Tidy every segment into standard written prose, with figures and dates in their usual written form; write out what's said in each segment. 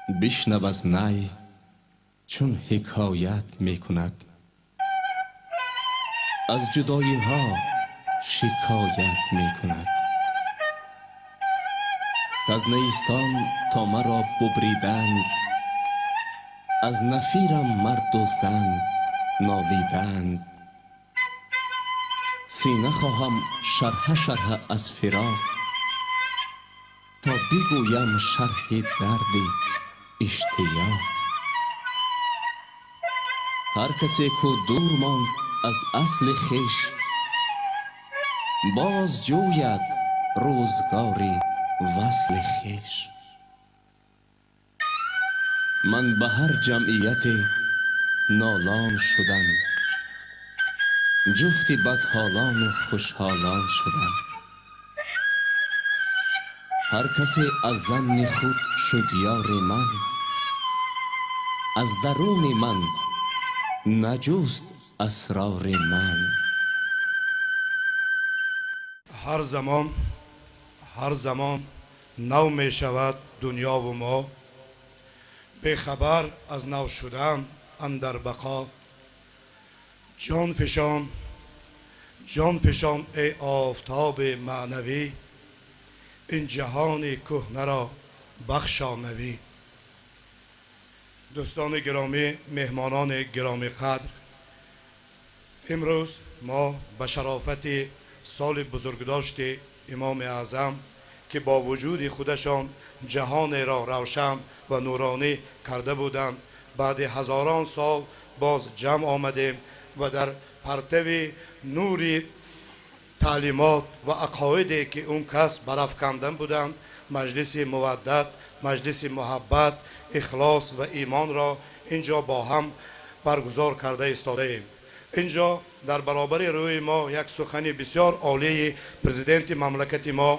Бишнав аз най чун ҳикоят мекунад, аз ҷудоиҳо шикоят мекунад. Каз нестон то маро бубриданд, аз нафирам марду зан нолиданд. Сина хоҳам шарҳа шарҳа аз фироқ, то бигӯям шарҳи дарди иштиёқ. Ҳар касе ку дур монд аз асли хеш, боз ҷӯяд рӯзгори васли хеш. Ман ба ҳар ҷамъияте нолон шудам, ҷуфти бадҳолону хушҳолон шудам. Ҳар касе аз занни худ шуд ёри ман, аз даруни ман наҷуст асрори ман. Ҳар замон, ҳар замон нав мешавад дунёву мо бехабар аз нав шудан андар бақо. Ҷон фишон, ҷон фишон, эй офтоби маънавӣ, ин ҷаҳони кӯҳнаро бахшо навӣ. Дӯстони гиромӣ, меҳмонони гиромиқадр, имрӯз мо ба шарофати соли бузургдошти Имоми Аъзам, ки бо вуҷуди худашон ҷаҳонеро равшан ва нуронӣ карда буданд, баъди ҳазорон сол боз ҷамъ омадем ва дар партави нури таълимот ва ақоиде, ки он кас барафкандан буданд, маҷлиси муваддат, маҷлиси муҳаббат, ихлос ва имонро ин ҷо бо ҳам баргузор карда истодаем. Ин ҷо дар баробари рӯи мо як сухани бисёр олии президенти мамлакати мо,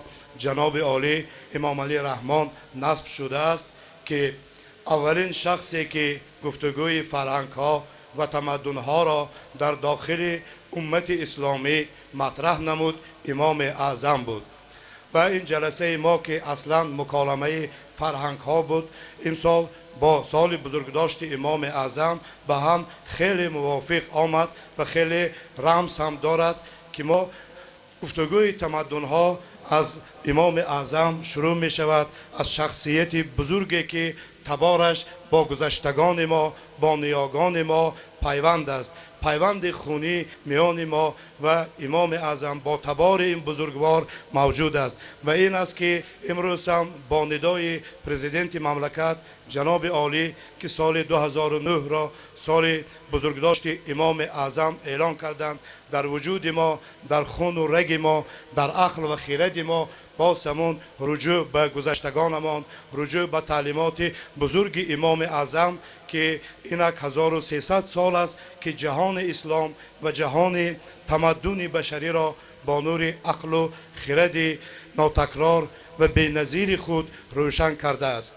ҷаноби олӣ Эмомалӣ Раҳмон, насб шудааст, ки аввалин шахсе, ки гуфтугӯи фарҳангҳо ва тамаддунҳоро дар дохили уммати исломӣ матраҳ намуд, Имоми Аъзам буд. Ва ин ҷаласаи мо, ки аслан муколамаи фарҳангҳо буд, имсол бо соли бузургдошти Имоми Аъзам ба ҳам хеле мувофиқ омад ва хеле рамз ҳам дорад, ки мо гуфтугӯи тамаддунҳо аз Имоми Аъзам шурӯъ мешавад, аз шахсияти бузурге, ки табораш бо гузаштагони мо, бо ниёгони мо пайванд аст. Пайванди хунӣ миёни мо ва Имоми Аъзам бо табори ин бузургвор мавҷуд аст. Ва ин аст, ки имрӯз ҳам бо нидои президенти мамлакат, ҷаноби олӣ, ки соли 2009-ро соли бузургдошти Имоми Аъзам эълон карданд, дар вуҷуди мо, дар хуну раги мо, дар ақл ва хиради мо боз ҳамон руҷӯъ ба гузаштагонамон, руҷӯъ ба таълимоти бузурги Имоми Аъзам, ки инак 1300 сол аст, ки ҷаҳони ислом ва ҷаҳони тамаддуни башариро бо нури ақлу хиради нотакрор ва беназири худ рӯшан кардааст.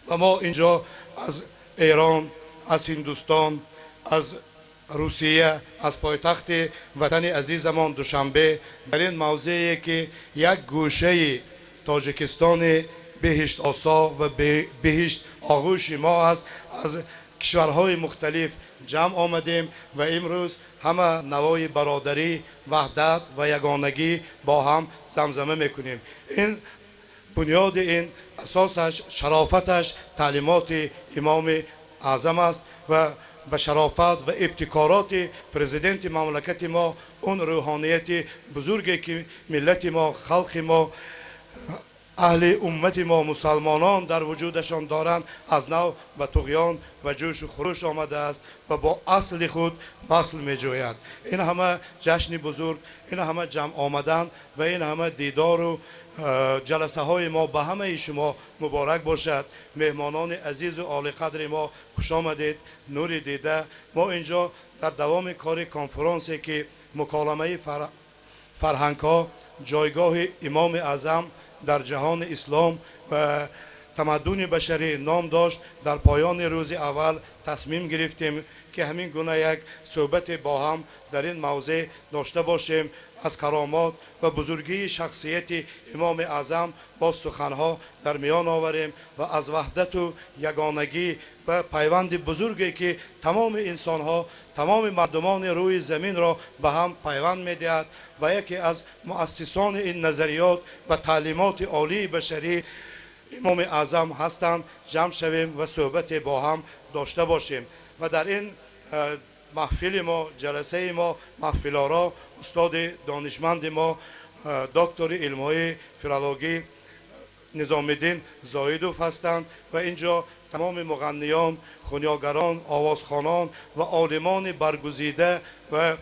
Ва мо ин ҷо аз Эрон, аз Ҳиндустон, аз Русия, аз пойтахти ватани азизамон Душанбе, дар ин мавзее, ки як гӯшаи Тоҷикистони беҳиштосо ва беҳишт оғӯши мо аст, аз кишварҳои мухталиф ҷамъ омадем ва имрӯз ҳама навои бародарӣ, ваҳдат ва ягонагӣ бо ҳам замзама мекунем. Ин бунёди, ин асосаш, шарофаташ таълимоти Имоми Аъзам аст ва ба шарофат ва ибтикороти президенти мамлакати мо, он рӯҳонияти бузурге, ки миллати мо, халқи мо, аҳли уммати мо, мусалмонон дар вуҷудашон доранд, аз нав ба туғён ва ҷӯшу хуруш омадааст ва бо асли худ васл меҷӯяд. Ин ҳама ҷашни бузург, ин ҳама ҷамъ омадан ва ин ҳама дидору ҷаласаҳои мо ба ҳамаи шумо муборак бошад. Меҳмонони азизу олиқадри мо, хуш омадед, нури дида. Мо ин ҷо дар давоми кори конфронсе, ки муколамаи фарҳангҳо, ҷойгоҳи Имоми Аъзам дар ҷаҳони ислом ва Тамаддуни башарӣ ном дошт. Дар поёни рӯзи аввал тасмим гирифтем, ки ҳамин гуна як суҳбате бо ҳам дар ин мавзеъ дошта бошем, аз каромот ва бузургии шахсияти Имоми Аъзам боз суханҳо дар миён оварем ва аз ваҳдату ягонагӣ ва пайванди бузурге, ки тамоми инсонҳо, тамоми мардумони рӯи заминро ба ҳам пайванд медиҳад, ва яке аз муассисони ин назариёт ва таълимоти олии башарӣ Имоми Аъзам ҳастанд, ҷамъ шавем ва суҳбате бо ҳам дошта бошем. Ва дар ин маҳфили мо, ҷаласаи мо, маҳфилоро устоди донишманди мо, доктори илмҳои филологӣ Низомиддин Зоидов ҳастанд ва инҷо тамоми муғанниён, хунёгарон, овозхонон ва олимони баргузида ва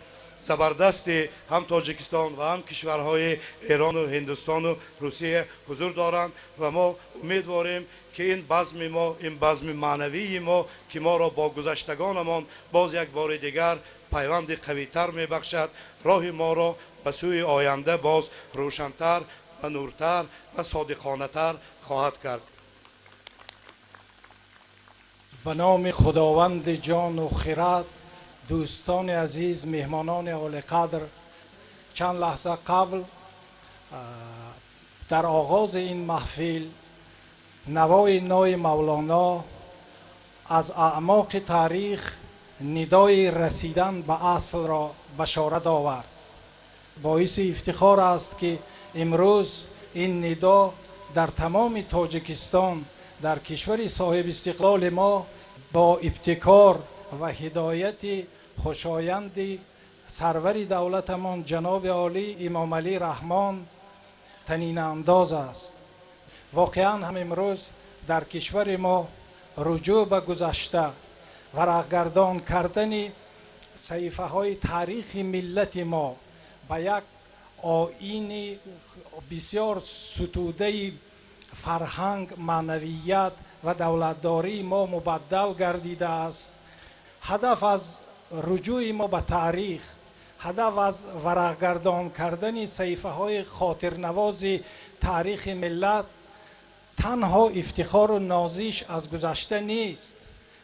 забардасти ҳам Тоҷикистон ва ҳам кишварҳои Эрону Ҳиндустону Русия ҳузур доранд. Ва мо умедворем, ки ин базми мо, ин базми маънавии мо, ки моро бо гузаштагонамон боз як бори дигар пайванди қавитар мебахшад, роҳи моро ба сӯи оянда боз рӯшантар ва нуртар ва содиқонатар хоҳад кард. Ба номи Худованди ҷону хирад. Дӯстони азиз, меҳмонони олиқадр, чанд лаҳза қабл дар оғози ин маҳфил навои нои Мавлоно аз аъмоқи таърих нидои расидан ба аслро башорат овард. Боиси ифтихор аст, ки имрӯз ин нидо дар тамоми Тоҷикистон, дар кишвари соҳибистиқлоли мо, бо ибтикор ва ҳидояти хушоянди сарвари давлатамон ҷаноби олӣ Имомалӣ Раҳмон танинаандоз аст. Воқеан ҳам имрӯз дар кишвари мо руҷӯъ ба гузашта, варақгардон кардани саҳифаҳои таърихи миллати мо ба як оини бисёр сутудаи фарҳанг, маънавият ва давлатдории мо мубаддал гардидааст. Ҳадаф аз руҷӯи мо ба таърих, ҳадаф аз варақгардон кардани саҳифаҳои хотирнавози таърихи миллат танҳо ифтихору нозиш аз гузашта нест,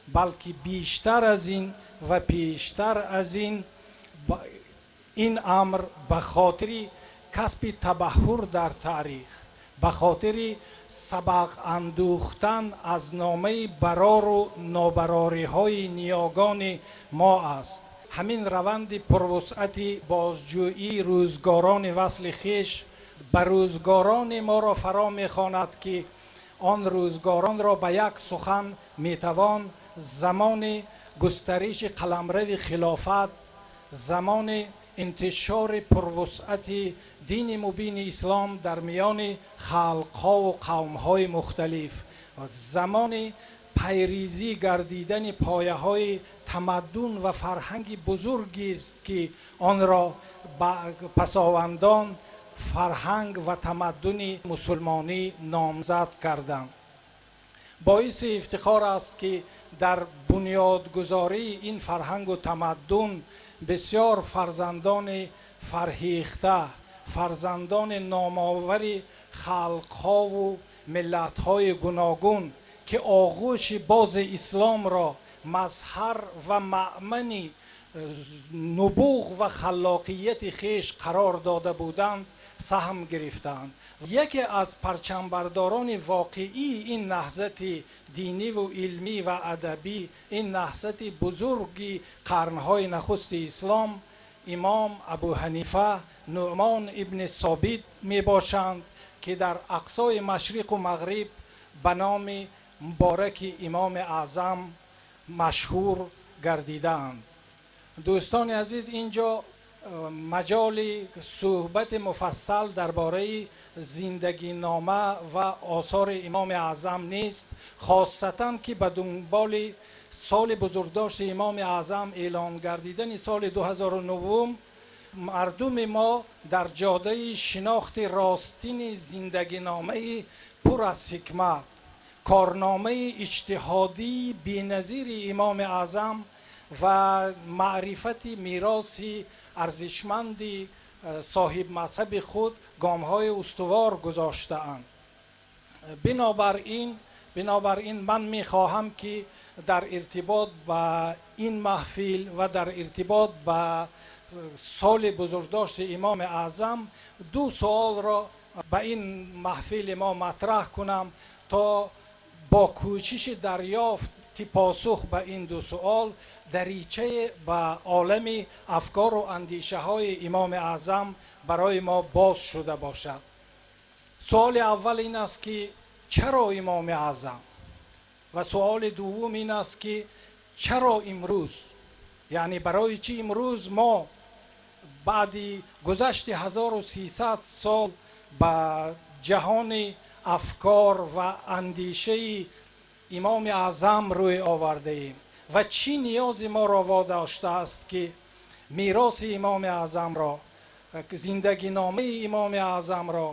балки бештар аз ин ва пештар аз ин ин амр ба хотири касби табаҳҳур дар таърих, ба хотири сабақ андӯхтан аз номаи барору нобарориҳои ниёгони мо аст. Ҳамин раванди пурвусъати бозҷӯии рӯзгорони васли хеш ба рӯзгорони моро фаро мехонад, ки он рӯзгоронро ба як сухан метавон замони густариши қаламрави хилофат, замони интишори пурвусъати дини мубини ислом дар миёни халқҳову қавмҳои мухталиф, замони пайрезӣ гардидани пояҳои тамаддун ва фарҳанги бузургест, ки онро пасовандон фарҳанг ва тамаддуни мусулмонӣ номзад карданд. Боиси ифтихор аст, ки дар бунёдгузории ин фарҳангу тамаддун бисёр фарзандони фарҳихта, фарзандони номовари халқҳову миллатҳои гуногун, ки оғӯши бози исломро мазҳар ва маъмани нубуғ ва халлоқияти хеш қарор дода буданд, саҳм гирифтаанд. Яке аз парчамбардорони воқеии ин наҳзати диниву илмӣ ва адабӣ, ин наҳзати бузурги қарнҳои нахусти ислом, имом Абу Ҳанифа Нуъмон ибни Собит мебошанд, ки дар ақсои машриқу мағриб ба номи мубораки Имоми Аъзам машҳур гардидаанд. Дӯстони азиз, ин ҷо маҷоли суҳбати муфассал дар бораи зиндагинома ва осори Имоми Аъзам нест, хосатан ки ба дунболи соли бузургдошти Имоми Аъзам эълон гардидани соли 2009 мардуми мо дар ҷодаи шинохти ростини зиндагиномаи пур аз ҳикмат, корномаи иҷтиҳодии беназири Имоми Аъзам ва маърифати мероси арзишманди соҳибмазҳаби худ гомҳои устувор гузоштаанд. Бинобар ин Бинобар ин ман мехоҳам, ки дар иртибот ба ин маҳфил ва дар иртибот ба соли бузургдошти Имоми Аъзам ду суолро ба ин маҳфили мо матраҳ кунам, то бо кӯшиши дарёфти посух ба ин ду суол даричае ба олами афкору андешаҳои Имоми Аъзам барои мо боз шуда бошад. Суоли аввал ин аст, ки чаро Имоми Аъзам, ва суоли дуввум ин аст, ки чаро имрӯз, яъне барои чӣ имрӯз мо баъди гузашти 1300 сол ба ҷаҳони афкор ва андешаи Имоми Аъзам рӯй овардаем ва чӣ ниёзи моро водоштааст, ки мероси Имоми Аъзамро, зиндагиномаи Имоми Аъзамро,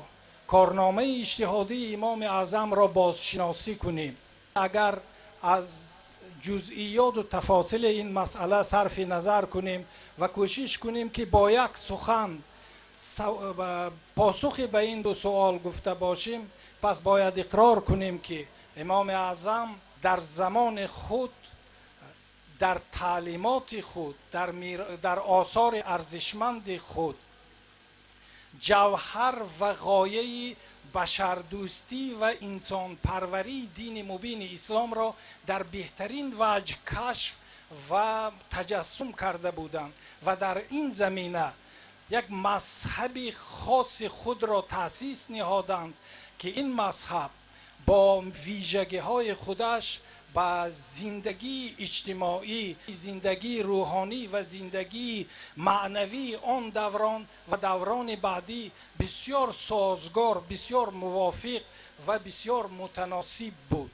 корномаи иҷтиҳодии Имоми Аъзамро бозшиносӣ кунем. Агар аз ҷузъиёту тафосили ин масъала сарфи назар кунем ва кӯшиш кунем, ки бо як сухан посухе ба ин ду суол гуфта бошем, пас бояд иқрор кунем, ки Имоми Аъзам дар замони худ, дар таълимоти худ, дар осори арзишманди худ ҷавҳар ва ғояи башардӯстӣ ва инсонпарварии дини мубини исломро дар беҳтарин ваҷҳ кашф ва таҷассум карда буданд ва дар ин замина як мазҳаби хоси худро таъсис ниҳоданд, ки ин мазҳаб бо вижагиҳои худаш ба зиндагии иҷтимоӣ, зиндагии рӯҳонӣ ва зиндагии маънавии он даврон ва даврони баъдӣ бисёр созгор, бисёр мувофиқ ва бисёр мутаносиб буд.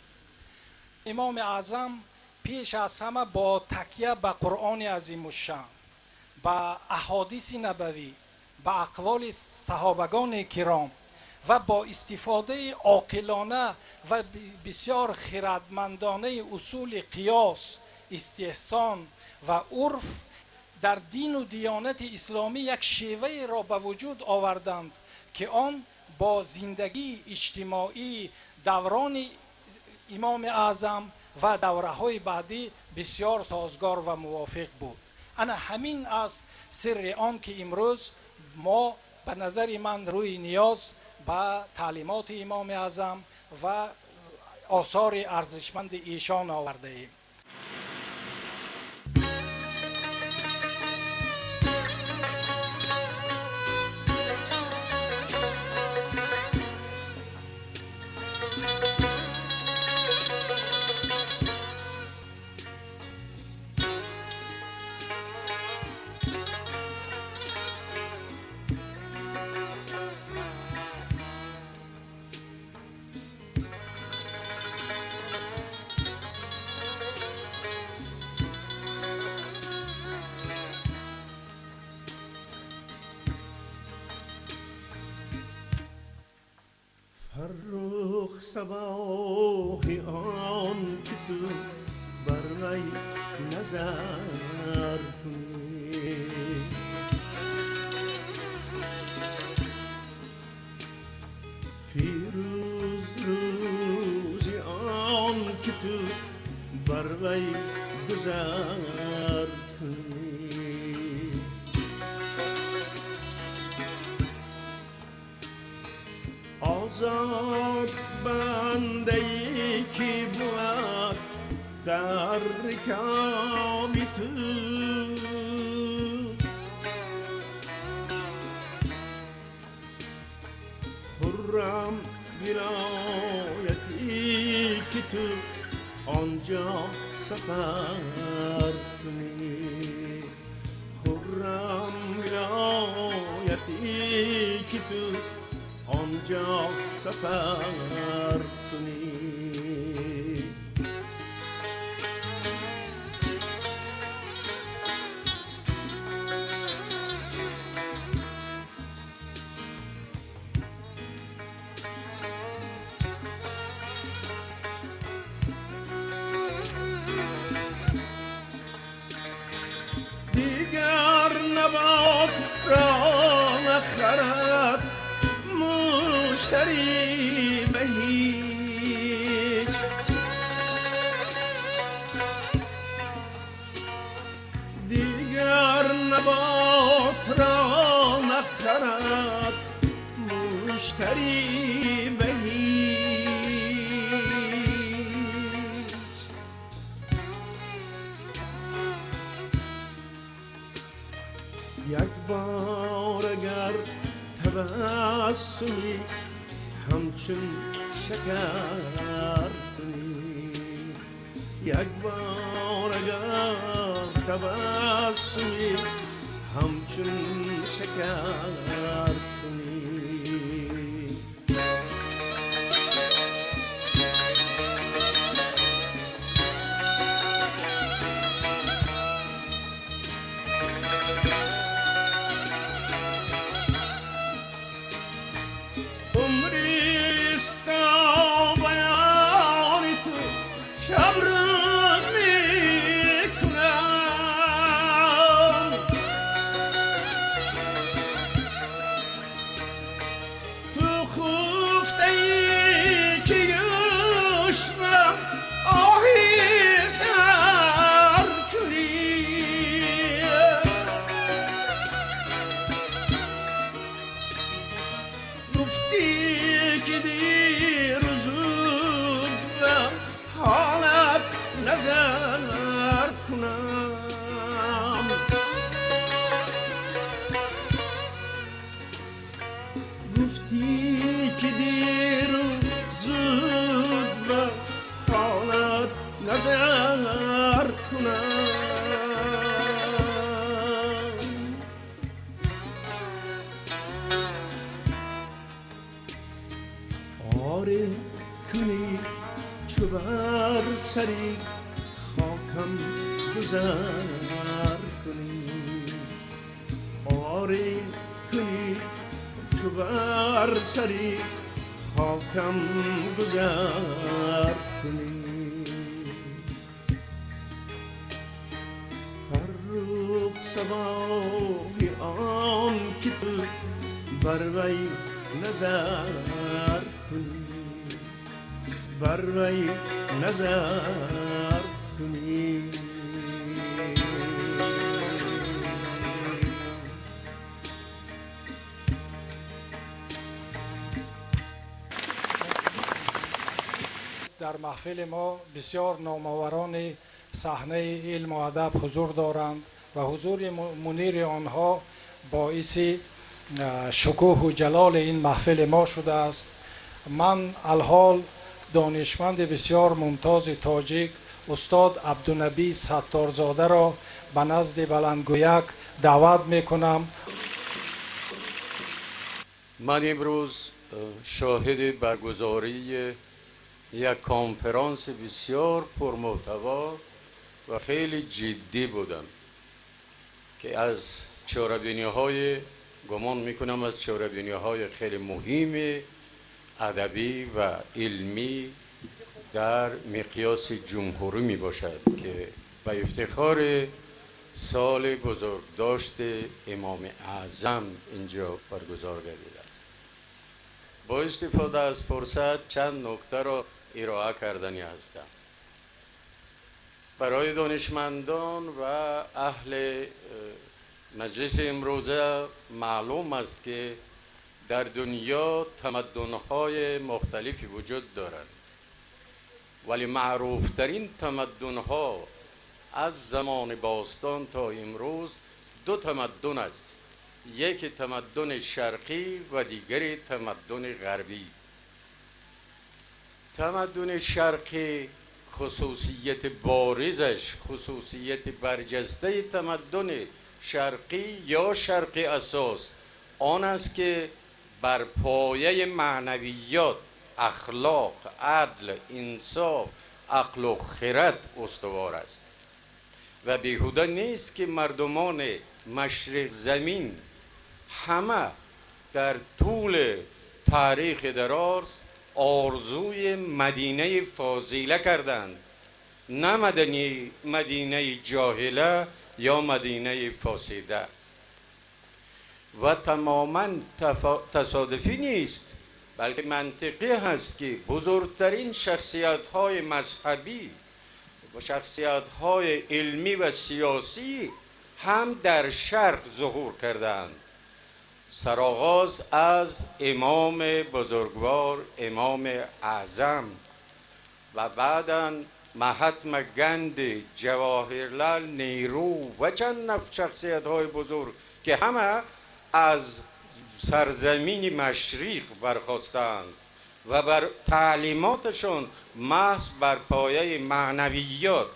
Имоми Аъзам пеш аз ҳама бо такя ба Қуръони Азимушшаън, ба аҳодиси набавӣ, ба ақволи саҳобагони киром ва бо истифодаи оқилона ва бисёр хирадмандонаи усули қиёс, истеҳсон ва урф дар дину диёнати исломӣ як шеваеро ба вуҷуд оварданд, ки он бо зиндагии иҷтимоии даврони Имоми Аъзам ва давраҳои баъдӣ бисёр созгор ва мувофиқ буд. Ана ҳамин аст сирри он, ки имрӯз мо ба назари ман рӯи ниёз ба таълимоти Имоми Аъзам ва осори арзишманди эшон овардаем. Фаррух сабоҳи он ки ту бар вай назар кунӣ, фирӯз рӯзи он ки ту бар вай гузар кунӣ. Озод бандае ки буд дар рикоби ту, хуррам вилояте ки ту онҷо сафар кунӣ, хуррам вилояте ки ту онҷо сафар кунӣ. Дигар набот ро нахарад муштарӣ ба ҳеҷ. یک بار اگر تبسمی همچون شکر کنی، یک بار اگر تبسمی همچون شکر کنی. سری خاکم گذر کنی، آره کنی چو بر سری خاکم گذر کنی. فرخ صباحی آن که تو بر وی نظر کنی، بر وی نظر کنی. در محفل ما بسیار نامآوران صحنه علم و ادب حضور دارند و حضور منیر آنها باعث شکوه و جلال این محفل ما شده است. من الحال دانشمند بسیار ممتاز تاجیک استاد عبدالنبی ستارزاده را به نزد بلندگویک دعوت میکنم. من امروز شاهد برگزاری یک کنفرانس بسیار پرمحتوا و خیلی جدی بودم که از چاره‌بینی‌های گمان میکنم از چاره‌بینی‌های خیلی مهم ادبی و علمی در مقیاس جمهوری می باشد که به افتخار سال بزرگداشت امام اعظم اینجا برگزار گردیده است. با استفاده از فرصت چند نکته را ارائه کردنی هستم. برای دانشمندان و اهل مجلس امروزه معلوم است که در دنیا تمدن‌های مختلفی وجود دارند، ولی معروفترین تمدن‌ها از زمان باستان تا امروز دو تمدن است، یکی تمدن شرقی و دیگری تمدن غربی. تمدن شرقی خصوصیت بارزش، خصوصیت برجسته تمدن شرقی یا شرقی اساس آن است که بر پایه معنویات، اخلاق، عدل، انصاف، عقل و خرد استوار است و بیهوده نیست که مردمان مشرق زمین همه در طول تاریخ دراز آرزوی مدینه فاضله کردند، نه مدینه جاهله یا مدینه فاسده. و تماما تصادفی نیست، بلکه منطقی هست که بزرگترین شخصیت‌های مذهبی و شخصیت‌های علمی و سیاسی هم در شرق ظهور کردند. سرآغاز از امام بزرگوار، امام اعظم و بعداً مهاتما گاندی، جواهرلال نهرو و چند شخصیت‌های بزرگ که همه از سرزمین مشرق برخاستند و بر تعلیماتشون محض بر پایه معنویات،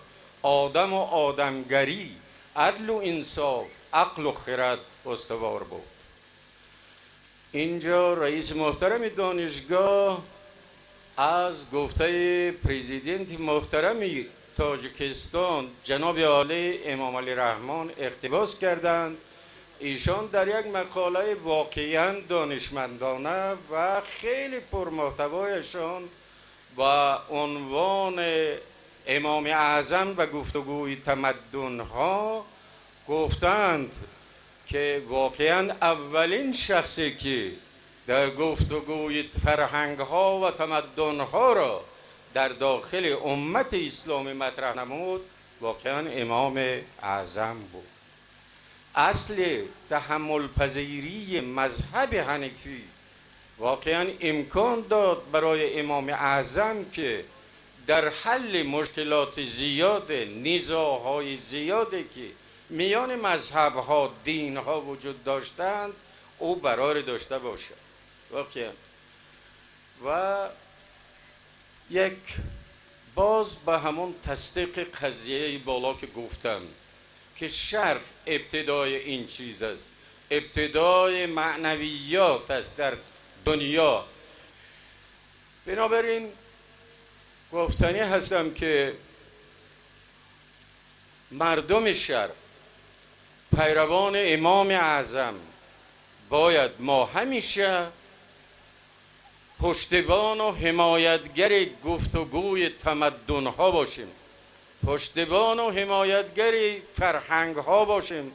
آدم و آدمگری، عدل و انصاف، عقل و خرد استوار بود. اینجا رئیس محترم دانشگاه از گفته پرزیدنت محترم تاجیکستان جناب عالی امام علی رحمان اقتباس کردند. ایشان در یک مقاله واقعا دانشمندانه و خیلی پرمحتوایشان با عنوان امام اعظم و گفتگوی تمدن‌ها گفتند که واقعا اولین شخصی که در گفتگوی فرهنگ‌ها و تمدن‌ها را در داخل امت اسلامی مطرح نمود واقعا امام اعظم بود. اصل تحمل پذیری مذهب حنفی واقعا امکان داد برای امام اعظم که در حل مشکلات زیاد، نزاع‌های زیادی که میان مذهب‌ها، دین‌ها وجود داشتند او برار داشته باشد واقعا. و یک باز به همون تصدیق قضیه بالا که گفتم که شرق ابتدای این چیز است، ابتدای معنویات است در دنیا. بنابراین گفتنی هستم که مردم شرق، پیروان امام اعظم، باید ما همیشه پشتیبان و حمایتگر گفتگوی تمدن‌ها باشیم، پشتیبان و حمایتگر فرهنگ‌ها باشیم،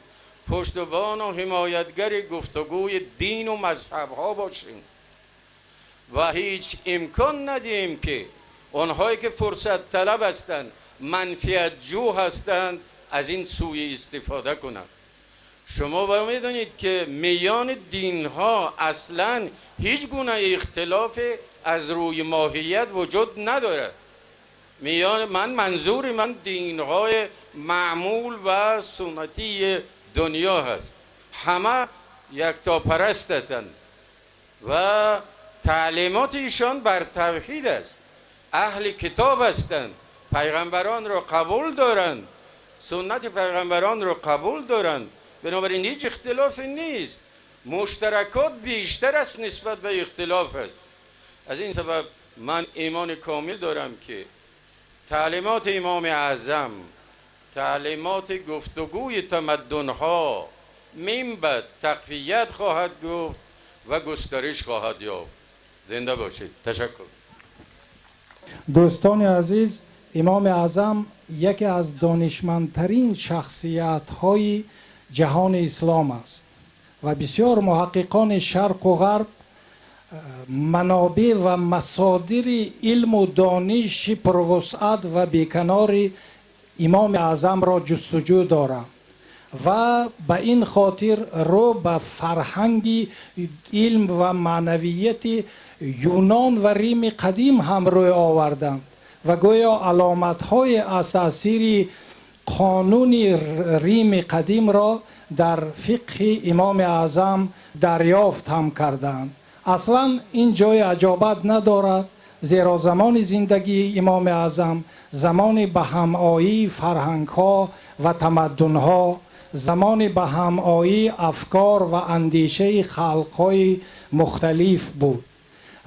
پشتیبان و حمایتگر گفتگوی دین و مذهب‌ها باشیم و هیچ امکان ندهیم که آنهایی که فرصت طلب هستند، منفعت جو هستند، از این سوی استفاده کنند. شما باید میدونید که میان دینها اصلا هیچ گونه اختلاف از روی ماهیت وجود نداره. میان من، منظور من دینهای معمول و سنتی دنیا هست، همه یکتاپرستند و تعلیمات ایشان بر توحید است، اهل کتاب هستند، پیغمبران را قبول دارند، سنت پیغمبران را قبول دارند. بنابراین هیچ اختلافی نیست، مشترکات بیشتر است نسبت به اختلاف است. از این سبب من ایمان کامل دارم که تعلیمات امام اعظم، تعلیمات گفتگوی تمدنها من بعد تقویت خواهد گفت و گسترش خواهد یافت. زنده باشید. تشکر. دوستان عزیز، امام اعظم یکی از دانشمندترین شخصیت‌های جهان اسلام است و بسیار محققان شرق و غرب منابع و مصادر علم و دانش پروسعت و بیکنار امام اعظم را جستجو دارند و به این خاطر رو به فرهنگ علم و معنویت یونان و ریم قدیم هم روی آوردند و گویا علامت‌های اساسی قانون ریم قدیم را در فقه امام اعظم دریافت هم کردند. اصلا این جای عجابت ندارد، زیرا زمان زندگی امام اعظم زمان به هم‌آیی فرهنگ‌ها و تمدن‌ها، زمان به هم‌آیی افکار و اندیشه خلق‌های مختلف بود.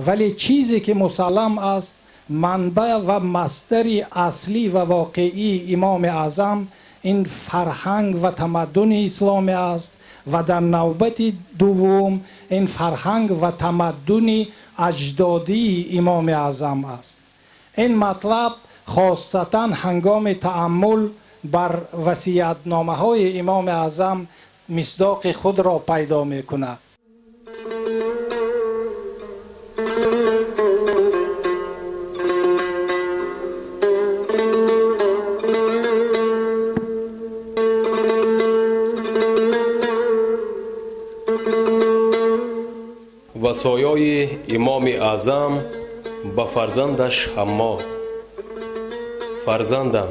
ولی چیزی که مسلم است، منبع و مصدر اصلی و واقعی امام اعظم این فرهنگ و تمدن اسلامی است و در نوبت دوم این فرهنگ و تمدن اجدادی امام اعظم است. این مطلب خاصتا هنگام تأمل بر وصیت‌نامه‌های امام اعظم مصداق خود را پیدا می‌کند. васоёи имоми аъзам ба фарзандаш Ҳаммод. Фарзандам,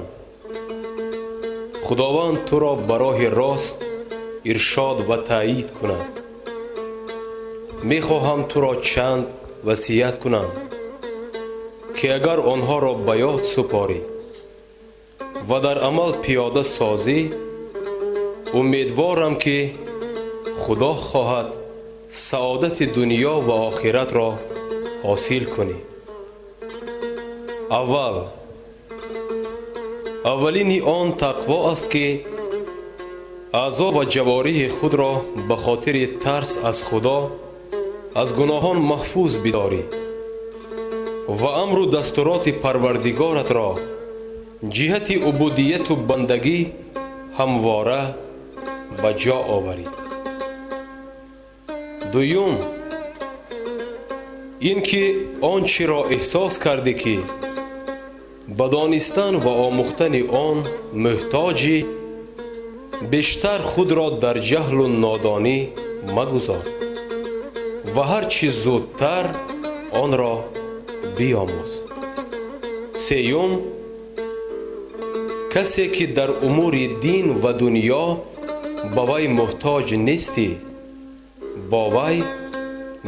Худованд туро ба роҳи рост Иршод ва таъйид кунад. Мехоҳам туро чанд васият кунам, ки агар онҳоро ба ёд супорӣ ва дар амал пиёда созӣ, умедворам, ки Худо хоҳад, саодати дунё ва охиратро ҳосил кунӣ. Аввал, аввалини он тақво аст, ки аъзо ва ҷавориҳи худро ба хотири тарс аз Худо аз гуноҳон маҳфуз бидорӣ ва амру дастуроти Парвардигоратро ҷиҳати убудияту бандагӣ ҳамвора ба ҷо оварӣ. Дуюм, ин ки он чиро эҳсос кардӣ, ки ба донистан ва омӯхтани он муҳтоҷӣ, бештар худро дар ҷаҳлу нодонӣ магузор ва ҳар чӣ зудтар онро биомӯз. Сеюм, касе ки дар умури дин ва дунё ба вай муҳтоҷ нестӣ, бо вай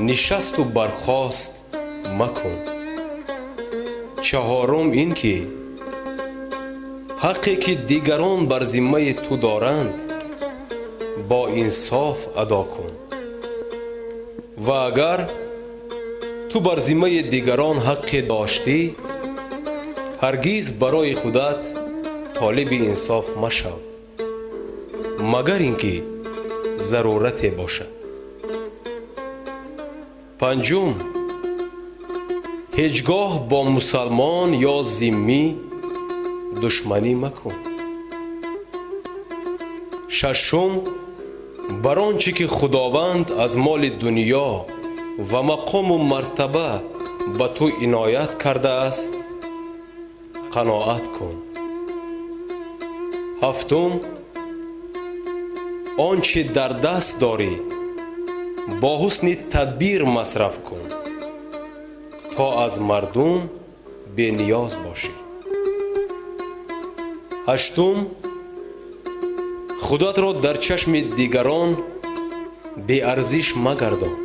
нишасту бархост макун. Чаҳорум, ин ки ҳаққе ки дигарон бар зиммаи ту доранд, бо инсоф адо кун ва агар ту бар зиммаи дигарон ҳаққе доштӣ, ҳаргиз барои худат толиби инсоф машав, магар ин ки зарурате бошад. Панҷум, ҳеҷ гоҳ бо мусалмон ё зиммӣ душманӣ макун. Шашум, бар он чӣ ки Худованд аз моли дунё ва мақому мартаба ба ту иноят кардааст, қаноат кун. Ҳафтум, он чӣ дар даст дорӣ, бо ҳусни тадбир масраф кун, то аз мардум бениёз бошӣ. Ҳаштум, худатро дар чашми дигарон беарзиш магардон.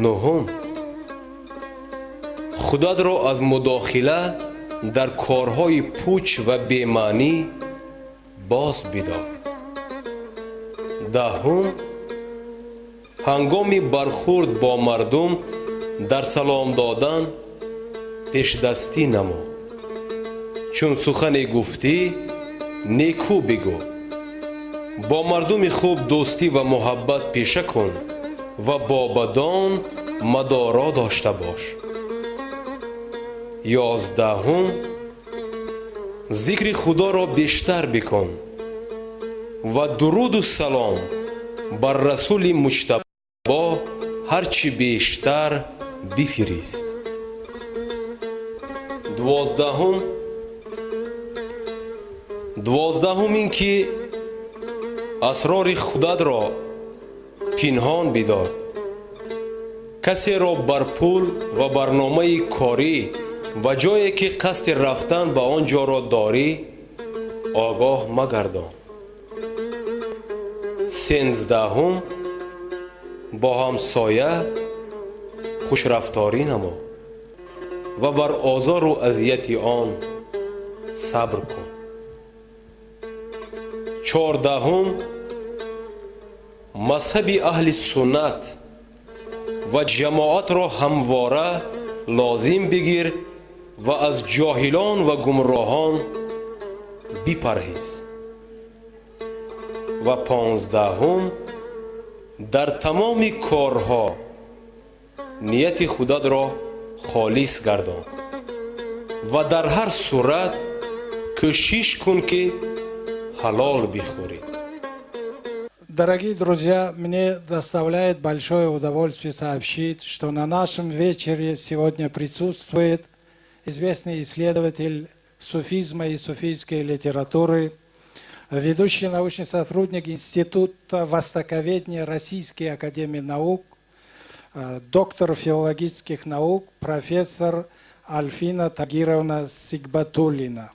Нуҳум, худатро аз мудохила дар корҳои пуч ва бемаънӣ боз бидор. Даҳум, ҳангоми бархурд бо мардум дар салом додан пешдастӣ намо. Чун сухане гуфтӣ, некӯ бигӯ. Бо мардуми хуб дӯстӣ ва муҳаббат пеша кун ва бо бадон мадоро дошта бош. 11-ум, зикри Худоро бештар бикун ва дуруду салом бар Расули Муҷтабо ҳарчи бештар бифирист. 12-ум, ин ки асрори худатро пинҳон бидор. Касеро бар пул ва барномаи корӣ ва ҷое ки қасди рафтан ба он ҷоро дорӣ, огоҳ магардон. 13-ум, бо ҳамсоя хушрафторӣ намо ва бар озору азияти он сабр кун. 14-ум, мазҳаби аҳли суннат ва ҷамоатро ҳамвора лозим бигир ва аз ҷоҳилон ва гумроҳон бипарҳез. Ва 15-ум, дар тамоми корҳо нияти худатро холис гардон ва дар ҳар сурат кӯшиш кун, ки ҳалол бихӯрӣ. Дорогие друзья, мне доставляет большое удовольствие сообщить, что на нашем вечере сегодня присутствует известный исследователь суфизма и суфийской литературы, ведущий научный сотрудник Института востоковедения Российской академии наук, доктор филологических наук, профессор Альфина Тагировна Сигбатуллина.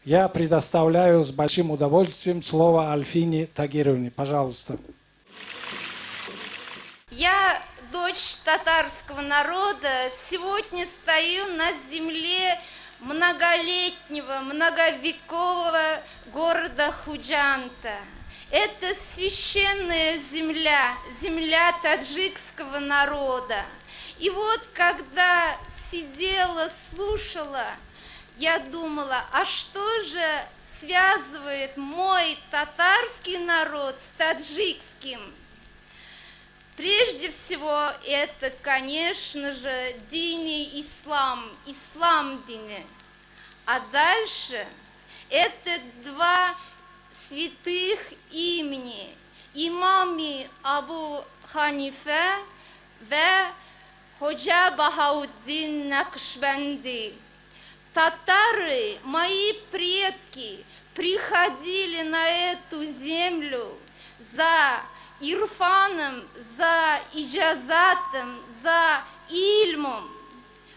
Я предоставляю с большим удовольствием слово Альфине Тагировне. Пожалуйста. Я дочь татарского народа, сегодня стою на земле многолетнего, многовекового города Худжанта. Это священная земля, земля таджикского народа. И вот когда сидела, слушала, я думала, а что же связывает мой татарский народ с таджикским? Прежде всего, это, конечно же, дини ислам, ислам дини. А дальше это два святых имени. Имами Абу Ханифе ve Ходжа Бахауддин Накшбанди. Татары, мои предки, приходили на эту землю за ирфаном, за иджазатом, за ильмом,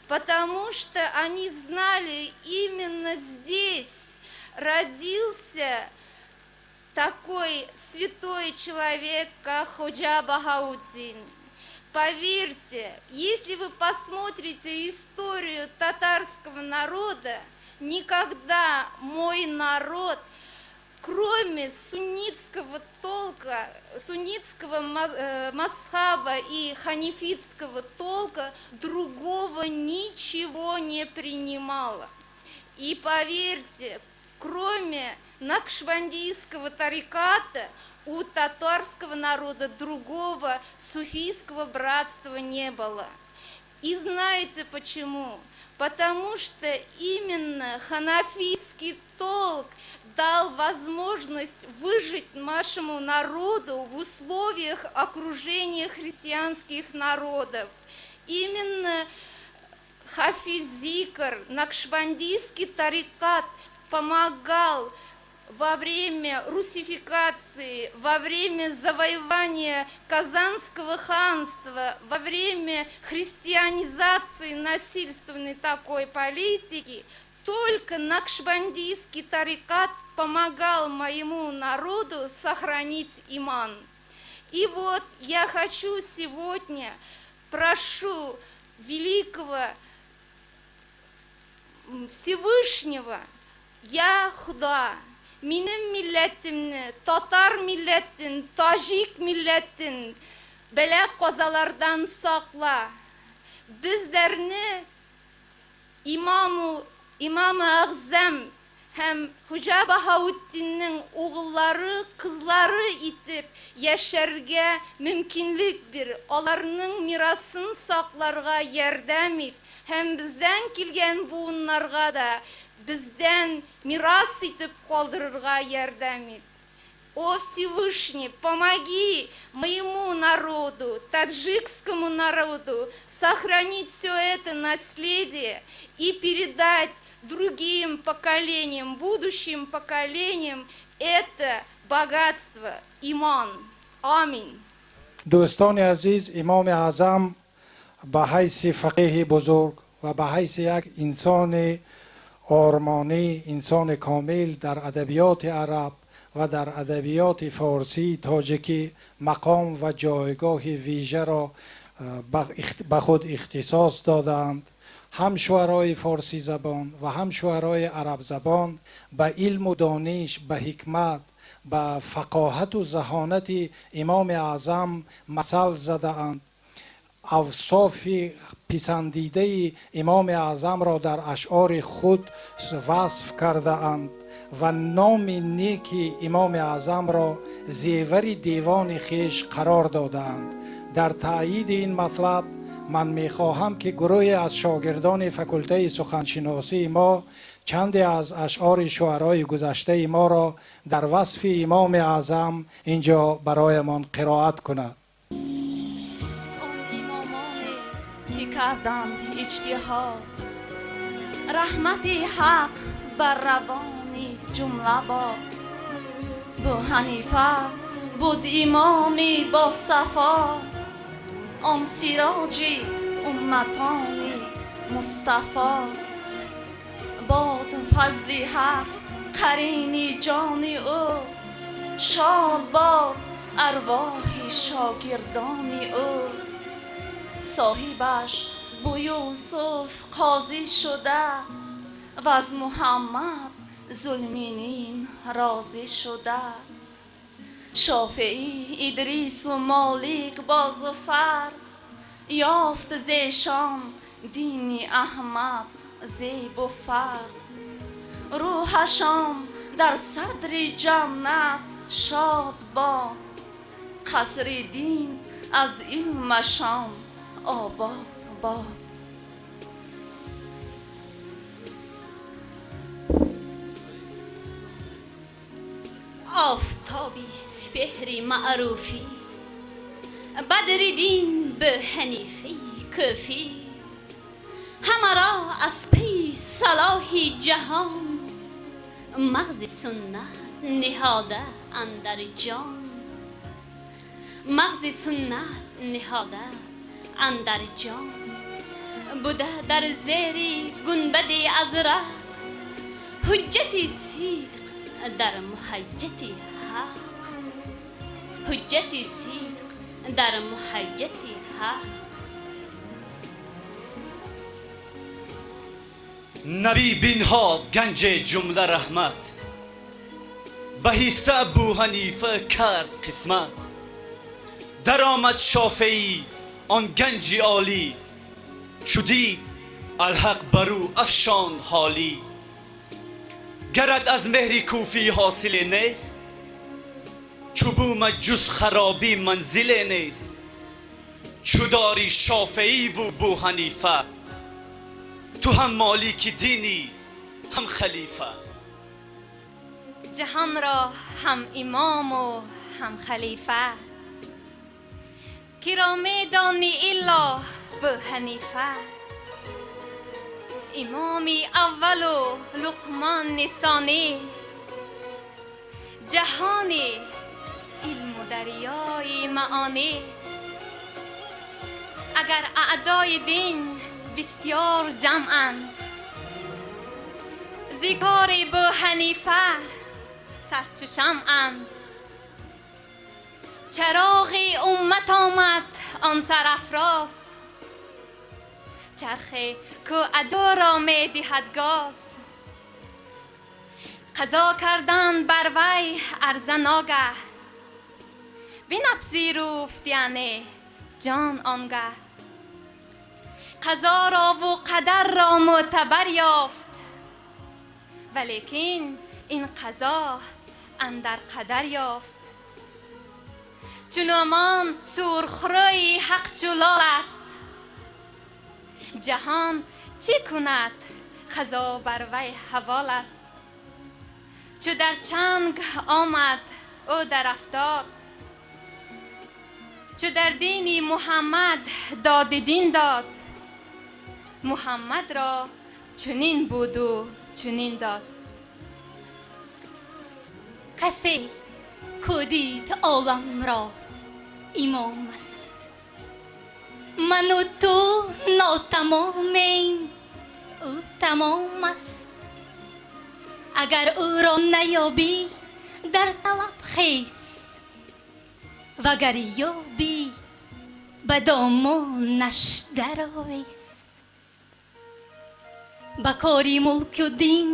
потому что они знали, именно здесь родился такой святой человек, как Ходжа Бахауддин. Поверьте, если вы посмотрите историю татарского народа, никогда мой народ, кроме суннитского толка, суннитского мазхаба и ханифитского толка, другого ничего не принимало. И поверьте, кроме накшбандийского тариката, у татарского народа другого суфийского братства не было. И знаете почему? Потому что именно ханафитский толк дал возможность выжить нашему народу в условиях окружения христианских народов. Именно Хафиз-Зикр, накшбандийский тарикат помогал во время русификации, во время завоевания Казанского ханства, во время христианизации насильственной такой политики, только накшбандийский тарикат помогал моему народу сохранить иман. И вот я хочу сегодня, прошу великого Всевышнего, Я Худа, минем милләтемне, татар милләтен, таҗик милләтен бәла-казалардан сакла. Безләрне имаму, имамы Әгъзам һәм Хуҗа Баһаутдиннең угыллары, кызлары итеп яшәргә мөмкинлек бир, аларның мирасын сакларга ярдәм ит һәм бездән килгән буыннарга да бездән мирас итеп калдырырга ярдәм ит. О Всевышний, помоги моему народу, таджикскому народу, сохранить все это наследие и передать другим поколениям, будущим поколениям это богатство, иман. Аминь. Дӯстони азиз, Имоми Аъзам ба ҳайси фақеҳи бузург ва ба ҳайси як инсони ормонӣ, инсони комил дар адабиёти араб ва дар адабиёти форсии тоҷикӣ мақом ва ҷойгоҳи вижаро ба худ ихтисос додаанд. Ҳам шуарои форсизабон ва ҳам шуарои арабзабон ба илму дониш, ба ҳикмат, ба фақоҳату заҳонати Имоми Аъзам масал задаанд, авсофи писандидаи Имоми Аъзамро дар ашъори худ васф кардаанд ва номи неки Имоми Аъзамро зевари девони хеш қарор додаанд. Дар таъйиди ин матлаб ман мехоҳам, ки гурӯҳе аз шогирдони факултаи суханшиносии мо чанде аз ашъори шуарои гузаштаи моро дар васфи Имоми Аъзам инҷо бароямон қироат кунад. Он имомоне ки карданд иҷтиҳод, раҳмати ҳақ бар равони ҷумла бод. Бу Ҳанифа буд имоми босафо, он сироҷи умматони Мустафо. Бод фазли ҳақ. қарини ҷони ӯ, шод бод арвоҳи шогирдони ӯ. Соҳибаш бу Юсуф қозӣ шуда, ваз Муҳаммад зулминин розӣ шуда. Шофеӣ, Идрису Молик бо Зуфар, ёфт зешон дини Аҳмад зебу фар. Рӯҳашон дар садри ҷаннат шод бод, қасри дин аз илмашон обод бод. Офтоби сипеҳри маъруфӣ, Бадри дин бу Ҳанифаи кӯфӣ, ҳамаро аз паи салоҳи ҷаҳон, мағзи суннат ниҳода андар ҷон, мағзи суннат ниҳода андар ҷон. Буда дар зери гунбади азрақ, ҳуҷҷати сидқ дар муҳаҷҷати ҳақ, ҳуҷҷати сидқ дар муҳаҷҷати ҳақ. Набӣ бинҳод ганҷи ҷумла раҳмат, ба ҳисса Абу Ҳанифа кард қисмат. Даромад Шофеӣ он ганҷи олӣ, чу дид алҳақ бар ӯ афшонд ҳолӣ. Гарат аз меҳри кӯфӣ ҳосиле нест, чу бумат ҷуз харобӣ манзиле нест. Чу дорӣ Шофеиву Бу Ҳанифа, ту ҳам молики динӣ ҳам халифа. Ҷаҳонро ҳам имому ҳам халифа, киро медонӣ илло Бу Ҳанифа. Имоми аввалу Луқмони сонӣ, ҷаҳони илму дарёи маонӣ. Агар аъдои дин бисёр ҷамъанд, зи кори Бу Ҳанифа сарчу шамъанд. Чароғи уммат омад он сарафроз, чархе ку адоро медиҳад гоз. Қазо кардан бар вай арза ногаҳ, бинапзируфт яъне ҷон онгаҳ. Қазорову қадарро мӯътабар ёфт, валекин ин қазо андар қадар ёфт. Чуномон сурхрӯи ҳақ чулол аст, ҷаҳон чӣ кунад қазо бар вай ҳавол аст. Чу дар чанг омад ӯ дарафтод, чу дар дини Муҳаммад доди дин дод, Муҳаммадро чунин буду чунин дод. Касе ку дид оламро имом аст, ману ту нотамомем, ӯ тамом аст. Агар ӯро наёбӣ дар талаб хез, вагар ёбӣ ба домонаш даровез. Ба кори мулку дин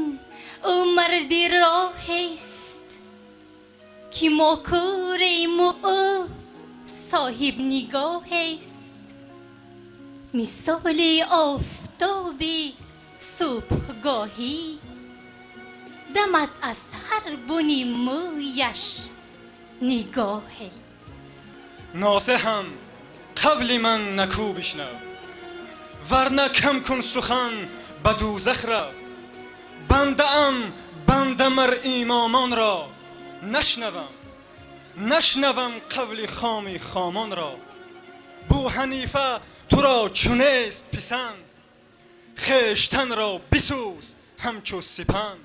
ӯ марди роҳест, ки мо кӯрему ӯ соҳиб нигоҳест. Мисоли офтоби субҳгоҳӣ, дамад аз ҳар буни мӯяш нигоҳе. Носеҳам қавли ман накӯ бишнав, варна кам кун сухан ба дӯзах рав. Бандаам банда мар имомонро, нашнавам нашнавам қавли хоми хомонро. Бу Ҳанифа туро чунест писанд, хештанро бисӯз ҳамчу сипанд.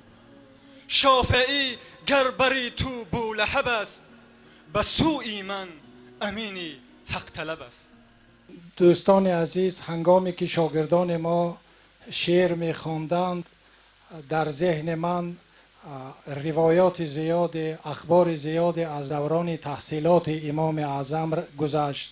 Шофеӣ гар бари ту Булаҳаб аст, ба сӯи ман амини ҳақталаб аст. Дӯстони азиз, ҳангоме ки шогирдони мо шеър мехонданд, дар зеҳни ман Ривоёти зиёде, ахбори зиёде аз даврони таҳсилоти Имоми Аъзам гузашт.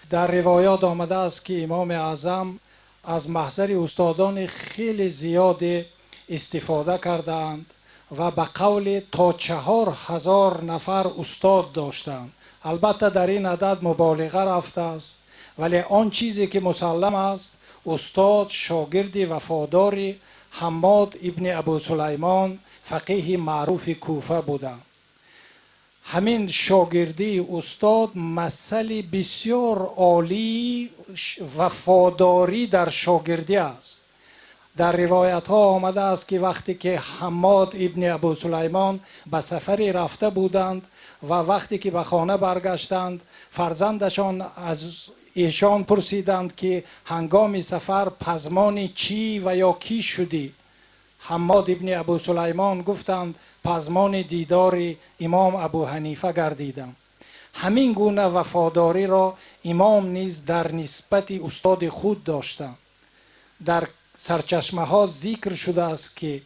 Дар ривоят омадааст, ки Имоми Аъзам аз маҳзари устодони хеле зиёде истифода кардаанд ва ба қавли то 4000 нафар устод доштанд. Албатта, дар ин адад муболиға рафтааст, вале он чизе ки мусаллам аст, устод шогирди вафодори Ҳаммод ибни Абу Сулаймон, фақиҳи маъруфи Куфа буданд. Ҳамин шогирдии устод масъали бисёр олии вафодорӣ дар шогирдӣ аст. Дар ривоятҳо омадааст, ки вақте ки Ҳаммод ибни Абу Сулаймон ба сафаре рафта буданд ва вақте ки ба хона баргаштанд, фарзандашон аз эшон пурсиданд, ки ҳангоми сафар пазмони чӣ ва ё кӣ шудӣ? Ҳаммод ибни Абу Сулаймон гуфтанд: пазмони дидори Имом Абу Ҳанифа гардидам. Ҳамин гуна вафодориро имом низ дар нисбати устоди худ доштанд. Дар сарчашмаҳо зикр шудааст, ки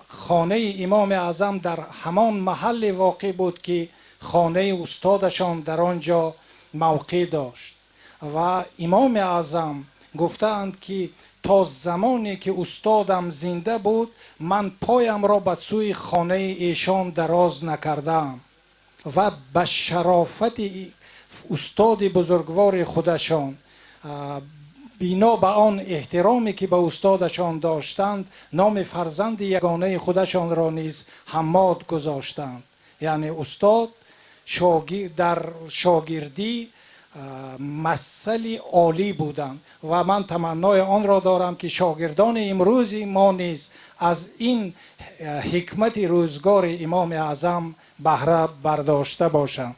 хонаи Имоми Аъзам дар ҳамон маҳалле воқеъ буд, ки хонаи устодашон дар он ҷо мавқеъ дошт, ва Имоми Аъзам гуфтаанд, ки то замоне ки устодам зинда буд, ман поямро ба сӯи хонаи эшон дароз накардаам. Ва ба шарофати устоди бузургвори худашон, бино ба он эҳтироме ки ба устодашон доштанд, номи фарзанди ягонаи худашонро низ Ҳаммод гузоштанд. Яъне устод дар шогирдӣ масъали олӣ буданд ва ман таманнои онро дорам, ки шогирдони имрӯзи мо низ аз ин ҳикмати рӯзгори Имоми Аъзам баҳра бардошта бошанд.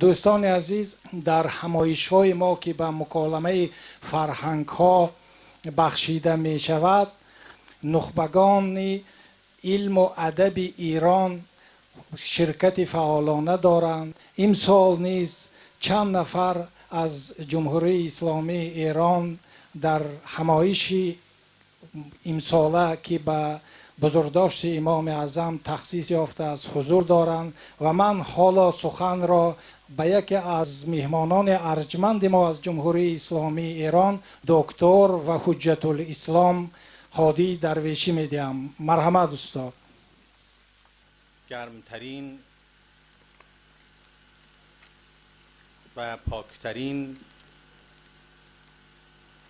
Дӯстони азиз, дар ҳамоишҳои мо, ки ба муколамаи фарҳангҳо бахшида мешавад, нухбагони илму адаби Эрон ширкати фаъолона доранд. Имсол низ чанд нафар аз Ҷумҳурии Исломии Эрон дар ҳамоиши имсола, ки ба бузургдошти Имоми Аъзам тахсис ёфтааст, ҳузур доранд ва ман ҳоло суханро ба яке аз меҳмонони арҷманди мо аз Ҷумҳурии Исломии Эрон, доктор ва ҳуҷҷатулислом Ҳодӣ Дарвешӣ медиҳам. Марҳамат, устод. گرمترین و پاکترین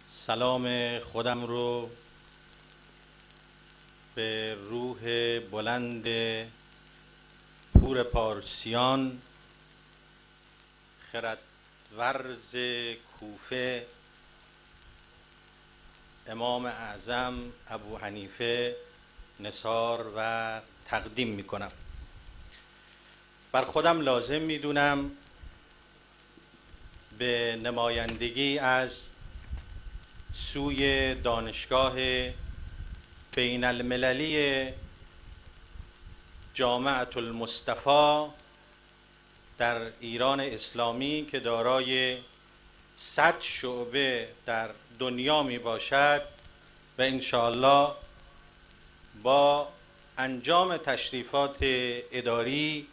سلام خودم رو به روح بلند پور پارسیان، خردورز کوفه، امام اعظم ابو حنیفه نثار و تقدیم میکنم. بر خودم لازم میدونم به نمایندگی از سوی دانشگاه بین المللی جامعة المصطفی در ایران اسلامی که دارای 100 شعبه در دنیا می باشد و انشاءالله با انجام تشریفات اداری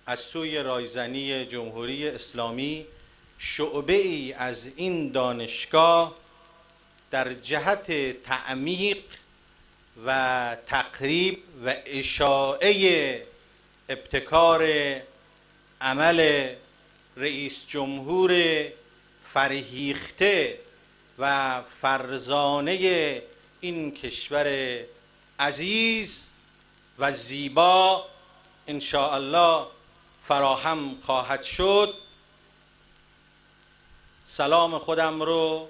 از سوی رایزنی جمهوری اسلامی شعبه ای از این دانشگاه در جهت تعمیق و تقریب و اشاعه ابتکار عمل رئیس جمهور فرهیخته و فرزانه این کشور عزیز و زیبا انشاءالله فراهم خواهد شد. سلام خودم رو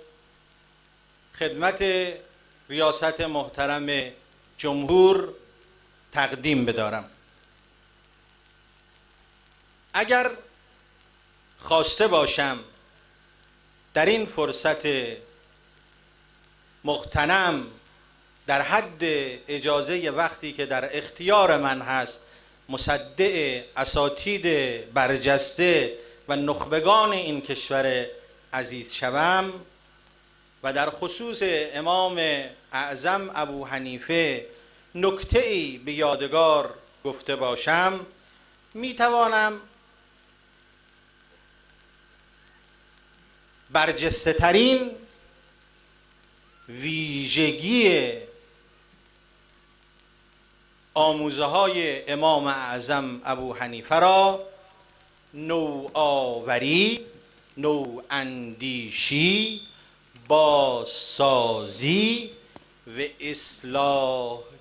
خدمت ریاست محترم جمهور تقدیم بدارم. اگر خواسته باشم در این فرصت مغتنم در حد اجازه وقتی که در اختیار من هست مصدع اساتید برجسته و نخبگان این کشور عزیز شوم و در خصوص امام اعظم ابو حنیفه نکته ای به یادگار گفته باشم، می توانم برجسته ترین ویژگی آموزه های امام اعظم ابو حنیفه را نوآوری، نواندیشی، بازسازی و اصلاحگری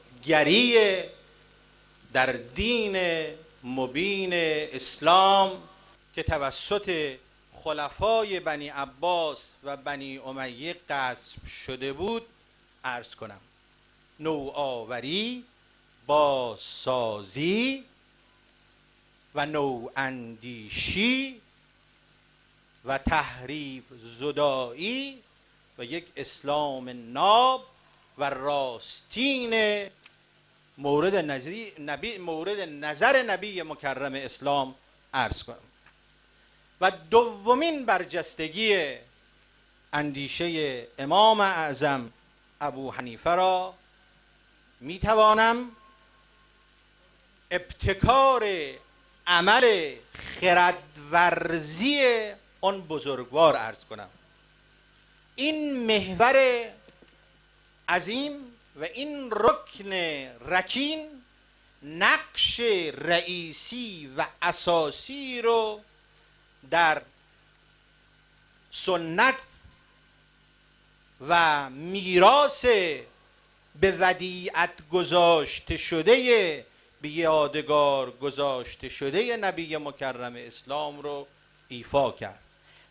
در دین مبین اسلام که توسط خلفای بنی عباس و بنی امیه غصب شده بود عرض کنم. نوآوری، بازسازی و نواندیشی و تحریف زدایی و یک اسلام ناب و راستین مورد نظر نبی مکرم اسلام عرض کنم. و دومین برجستگی اندیشه امام اعظم ابو حنیفه را می توانم ابتکار عمل خردورزی آن بزرگوار عرض کنم. این محور عظیم و این رکن رکین نقش رئیسی و اساسی رو در سنت و میراث به ودیعت گذاشته شده، به یادگار گذاشته شده نبی مکرم اسلام رو ایفا کرد،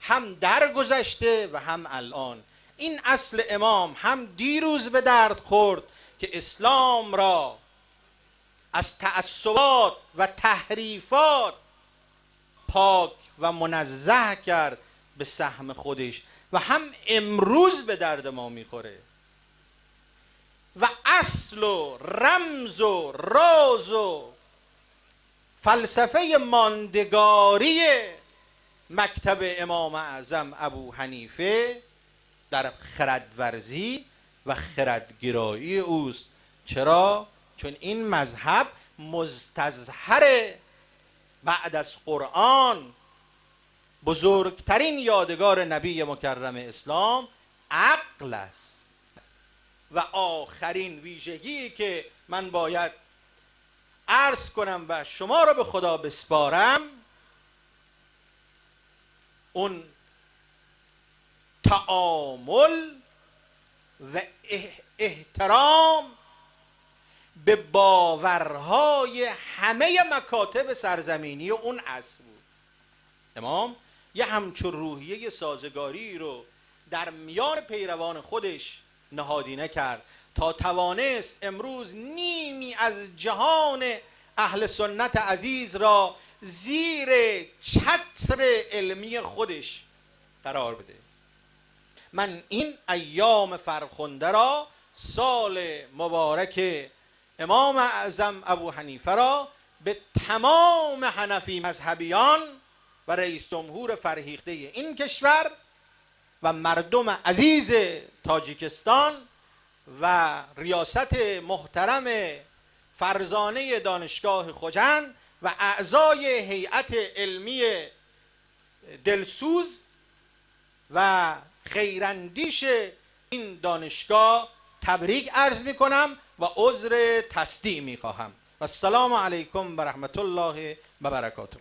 هم در گذشته و هم الان. این اصل امام هم دیروز به درد خورد که اسلام را از تعصبات و تحریفات پاک و منزه کرد به سهم خودش، و هم امروز به درد ما میخوره. و اصل و رمز و راز و فلسفه ماندگاری مکتب امام اعظم ابو حنیفه در خردورزی و خردگرایی اوست. چرا؟ چون این مذهب مستظهر بعد از قرآن، بزرگترین یادگار نبی مکرم اسلام عقل است. و آخرین ویژگی که من باید عرض کنم و شما را به خدا بسپارم، اون تعامل و احترام به باورهای همه مکاتب سرزمینی اون عصر بود. امام یه همچون روحیه سازگاری رو در میان پیروان خودش نهادینه کرد تا توانست امروز نیمی از جهان اهل سنت عزیز را زیر چتر علمی خودش قرار بده. من این ایام فرخنده را، سال مبارک امام اعظم ابو حنیفه را به تمام حنفی مذهبیان و رئیس جمهور فرهیخته این کشور و مردم عزیز تاجیکستان و ریاست محترم فرزانه دانشگاه خجند و اعضای هیئت علمی دلسوز و خیراندیش این دانشگاه تبریک عرض می کنم و عذر تصدیع می خواهم. و السلام علیکم و رحمت الله و برکاته.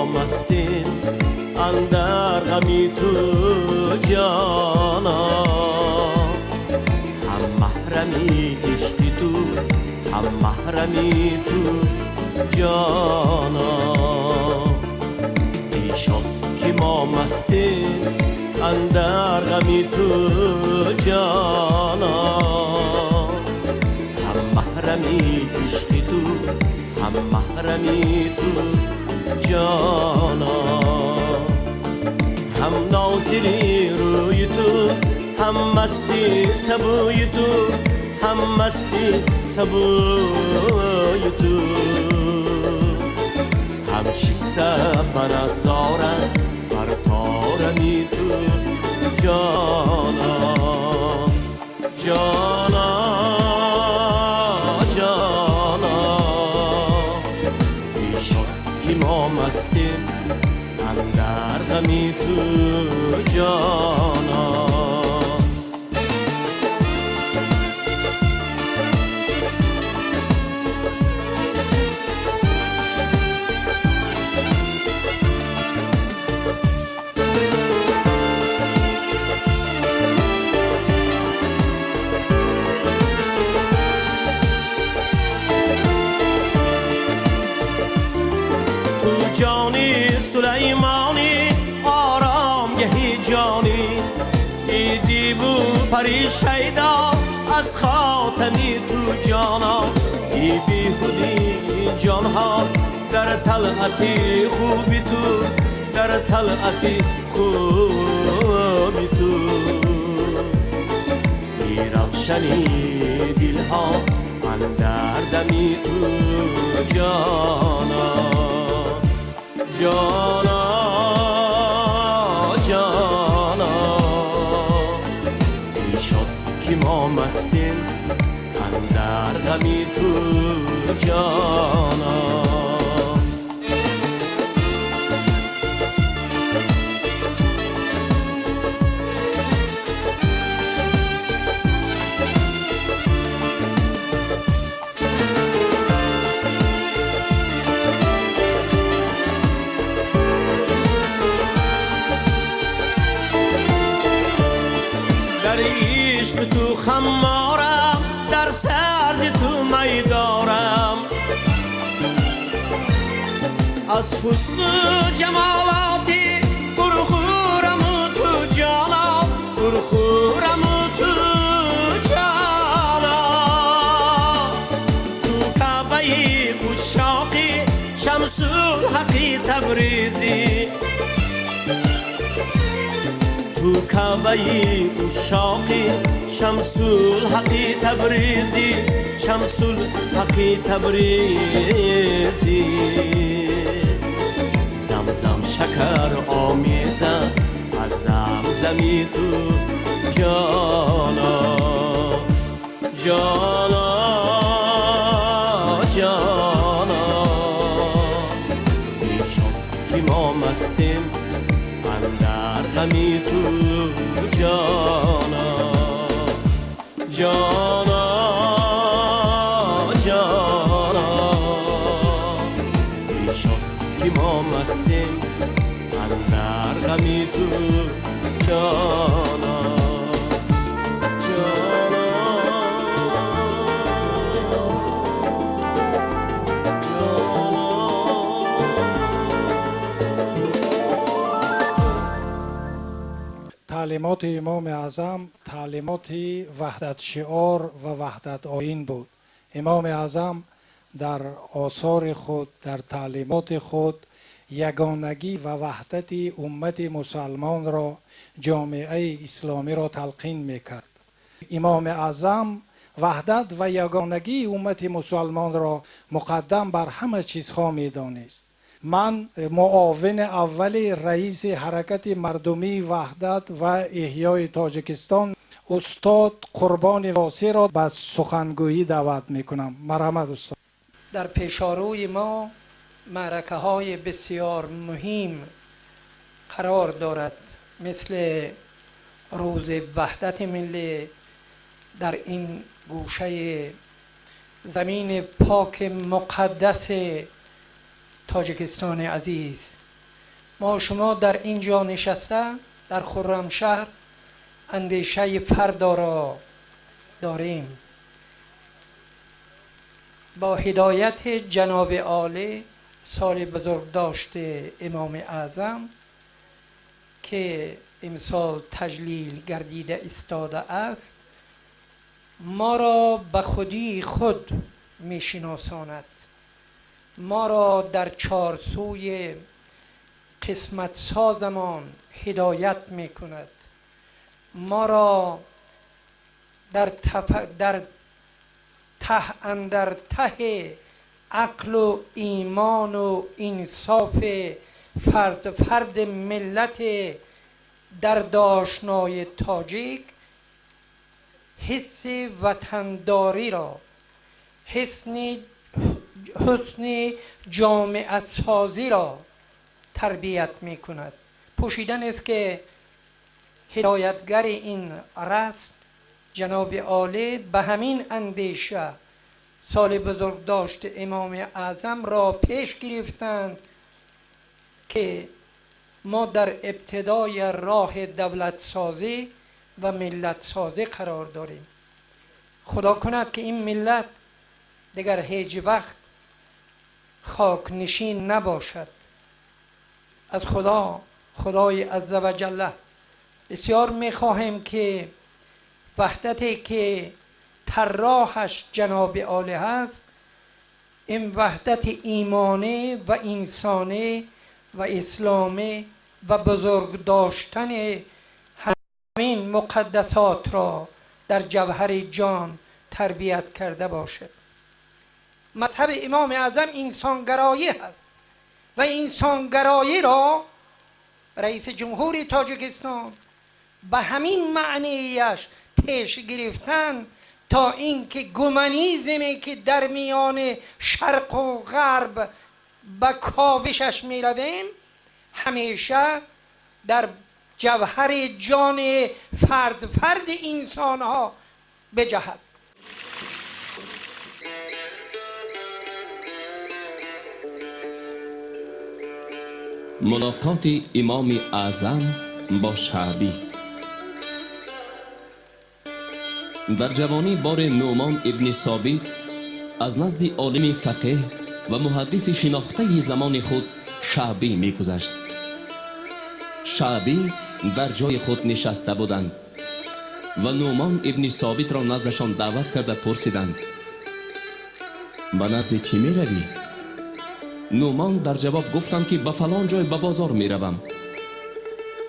مستیم اندر غمی تو جانا، هم محرمی عشقی تو، هم محرمی تو جانا. ای شاد که мо мастем андар ғами ту ҷоно, ҳам маҳрами ишқи ту, ҳам маҳрами ту ҷоно, ҳам нозири рӯи ту, ҳам масти сабӯи ту, ҳам масти сабӯи ту, ҳам шиста ба назора бар торами ту ҷоно, ҷоно, ҷоно. Бешак ки мо мастем андар ғами ту ҷоно. Ҷони Сулаймонӣ, оромгаҳи ҷонӣ, эй деву пари шайдо аз хотами ту ҷоно, эй беҳудӣ ҷонҳо дар талъати хуби ту, дар талъати хуби ту, эй равшани дилҳо андар дами ту ҷоно, ҷоно, ҷоно. Бешак ки мо мастем андар ғами ту ҷоно. Дар ишқи ту хаморам, дар сарди ту майдорам, аз ҳусну ҷамолоти пурхӯраму ту ҷоно, пурхӯраму ту ҷоно. Ту Каъбаи ушшоқи, Шамсулҳақи Табрезӣ, ту Каъбаи ушшоқи, Шамсулҳақи Табрезӣ, Шамсулҳақи Табрезӣ. Замзам шакар омезад аз замзами ту ҷоно, ҷоно, ҷоно. Бешак ки мо мастем андар ғами ту ҷоно, ҷоно, ҷоно. Бешак ки мо мастем андар ғами ту ҷоно, ҷоно. Таълимоти Имоми Аъзам таълимоти ваҳдатшиор ва ваҳдатоин буд. Имоми Аъзам дар осори худ, дар таълимоти худ ягонагӣ ва ваҳдати уммати мусалмонро, ҷомеаи исломиро талқин мекард. Имоми Аъзам ваҳдат ва ягонагии уммати мусалмонро муқаддам бар ҳама чизҳо медонист. Ман муовини аввали раиси ҳаракати мардумии ваҳдат ва эҳёи Тоҷикистон устод Қурбони Восиро ба сухангӯӣ даъват мекунам. Марҳамат, устод. Дар пешорӯи мо маъракаҳои бисёр муҳим қарор дорад, мисли рӯзи ваҳдати миллӣ дар ин гӯшаи замини поки муқаддаси Тоҷикистони азиз. Мо шумо дар ин ҷо нишаста дар Хуррамшаҳр андешаи фардоро дорем. Бо ҳидояти ҷаноби олӣ соли бузургдошти Имоми Аъзам که امسال تجلیل گردیده ایستاده است ما را به خودی خود میشناساند، ما را در چارسوی قسمت سازمان هدایت میکند، ما را در ته اندر ته عقل و ایمان و انصاف فرد فرد ملت در آشنای تاجیک حس وطنداری را، حسن جامعه سازی را تربیت می کند. پوشیدن است که هدایتگر این رسم جناب عالی به همین اندیشه سال بزرگداشت امام اعظم را پیش گرفتند که ما در ابتدای راه دولت سازی و ملت سازی قرار داریم. خدا کند که این ملت دیگر هیچ وقت خاک نشین نباشد. از خدا، خدای عزوجل بسیار میخواهیم که وحدتی که طراحش جناب عالی هست، این وحدت ایمانی و انسانی و اسلامی و بزرگ داشتن همین مقدسات را در جوهر جان تربیت کرده باشد. مذهب امام اعظم انسانگرایی هست و انسانگرایی را رئیس جمهوری تاجیکستان به همین معنیش پیش گرفتن تا اینکه گومانیزمی که در میان شرق و غرب به کاوشش میرویم همیشه در جوهر جان فرد فرد انسان ها بجهد. ملاقات امام اعظم با شعبی. در جوانی بار نعمان ابن ثابت از نزد عالم فقیه و محدث شناخته زمان خود شعبی میگذشت. شعبی در جای خود نشسته بودند و نعمان ابن ثابت را نزدشان دعوت کرده پرسیدند: به نزد کی میروی؟ نعمان در جواب گفتند که به فلان جای به بازار میروم.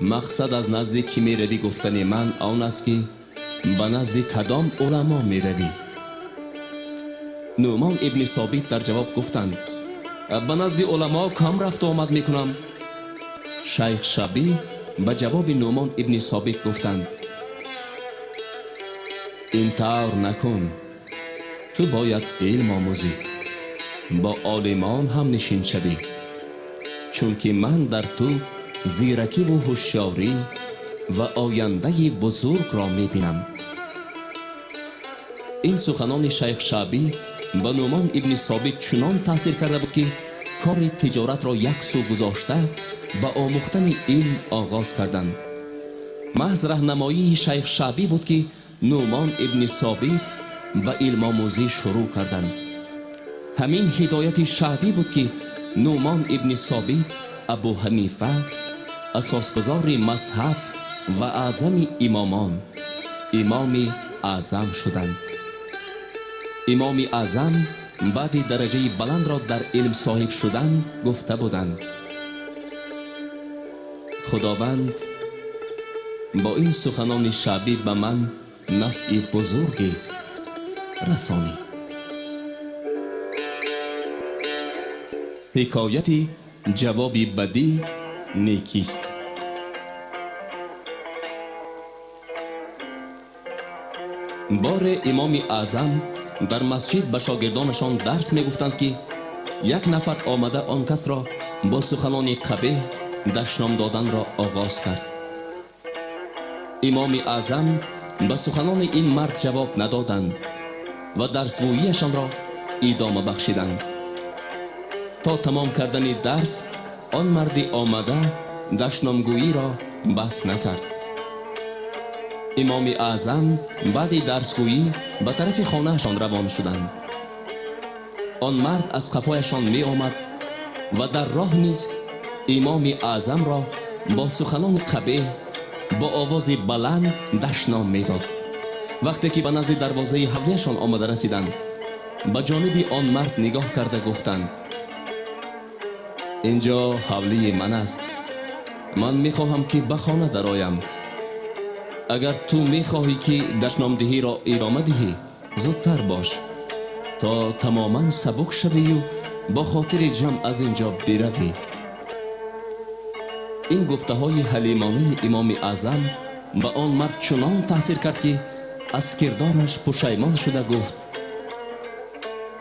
مقصد از نزد کی میروی گفتن من آن است که به نزد کدام علما میروی؟ نعمان ابن ثابت در جواب گفتند: به نزد علما کم رفت و آمد میکنم. شیخ شعبی به جواب نعمان ابن ثابت گفتند: این طور نکن، تو باید علم آموزی، با عالمان هم نشین شوی، چون که من در تو زیرکی و هوشیاری و آینده بزرگ را میبینم. این سخنان شیخ شعبی به نعمان ابن ثابت چنان تاثیر کرده بود که کار تجارت را یک سو گذاشته به آموختن علم آغاز کردند. محض راهنمایی شیخ شعبی بود که نعمان ابن ثابت به علم آموزی شروع کردند. همین هدایت شعبی بود که نعمان ابن ثابت ابو حنیفه، اساسگزار مذهب و اعظم امامان، امام اعظم شدند. امام اعظم بعد درجه بلند را در علم صاحب شدن گفته بودند: خداوند با این سخنان شعبی به من نفع بزرگی رسانید. حکایت جواب بدی نیکیست. بار امام اعظم در مسجد به شاگردانشان درس میگفتند که یک نفر آمده آن کس را با سخنان قبیح دشنام دادن را آغاز کرد. امام اعظم به سخنان این مرد جواب ندادند و درسگوییشان را ادامه بخشیدند. تا تمام کردن درس آن مرد آمده دشنامگویی را بس نکرد. امام اعظم بعد درسگویی به طرف خانهشان روان شدند. آن مرد از قفایشان می آمد و در راه نیز امام اعظم را Бо суханони қабеҳ, бо овози баланд дашном медод. Вақте ки ба назди дарвозаи ҳавлияшон омада расиданд, ба ҷониби он мард нигоҳ карда гуфтанд: «Инҷо ҳавлии ман аст. Ман мехоҳам, ки ба хона дароям. Агар ту мехоҳӣ, ки дашномдиҳиро идома диҳӣ, зудтар бош, то тамоман сабук шавию бо хотири ҷамъ аз ин ҷо биравӣ». Ин гуфтаҳои ҳалимонаи Имоми Аъзам ба он мард чунон таъсир кард, ки аз кирдораш пушаймон шуда гуфт: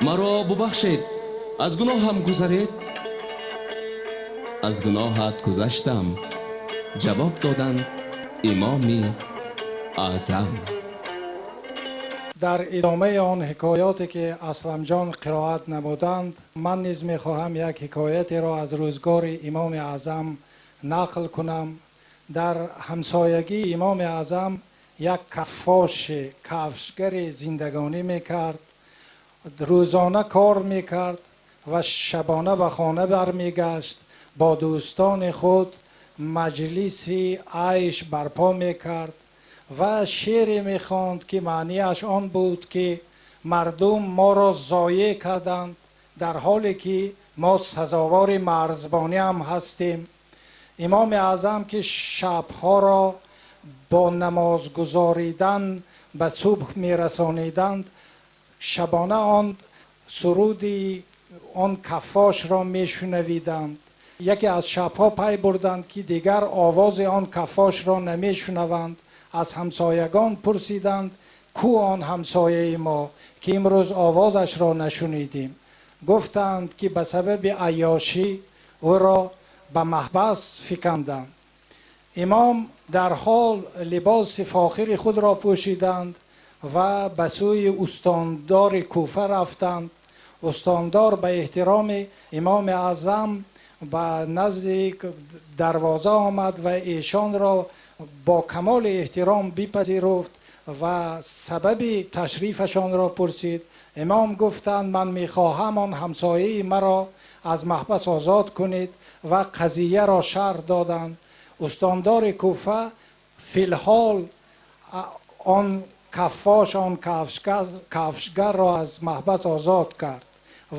«Маро бубахшед, аз гуноҳам гузаред». «Аз гуноҳат гузаштам», ҷавоб доданд Имоми Аъзам. Дар идомаи он ҳикоёте ки Асламҷон қироат намуданд, ман низ мехоҳам як ҳикоятеро аз рӯзгори Имоми Аъзам нақл кунам. Дар ҳамсоягии Имоми Аъзам як каффоши, кафшгари зиндагонӣ мекард. Рӯзона кор мекард ва шабона ба хона бармегашт, бо дӯстони худ маҷлиси айш барпо мекард ва шеъре мехонд, ки маънияш он буд, ки мардум моро зоеъ карданд, дар ҳоле ки мо сазовори марзбонӣ ҳам ҳастем. Имоми Аъзам, ки шабҳоро бо намоз гузоридан ба субҳ мерасониданд, шабона он суруди он каффошро мешунавиданд. Яке аз шабҳо пай бурданд, ки дигар овози он каффошро намешунаванд. Аз ҳамсоягон пурсиданд: «Ку он ҳамсояи мо, ки имрӯз овозашро нашунидем?» Гуфтанд, ки ба сабаби айёшӣ ӯро ба маҳбас фиканданд. Имом дар ҳол либоси фохири худро пӯшиданд ва ба сӯи устондори Куфа рафтанд. Устондор ба эҳтироми Имоми Аъзам ба назди дарвоза омад ва эшонро бо камоли эҳтиром бипазируфт ва сабаби ташрифашонро пурсид. Имом гуфтанд: «Ман мехоҳам он ҳамсояи маро аз маҳбас озод кунед», ва қазияро шарҳ доданд. Устондори Куфа филҳол он каффош, он кафшгарро аз маҳбас озод кард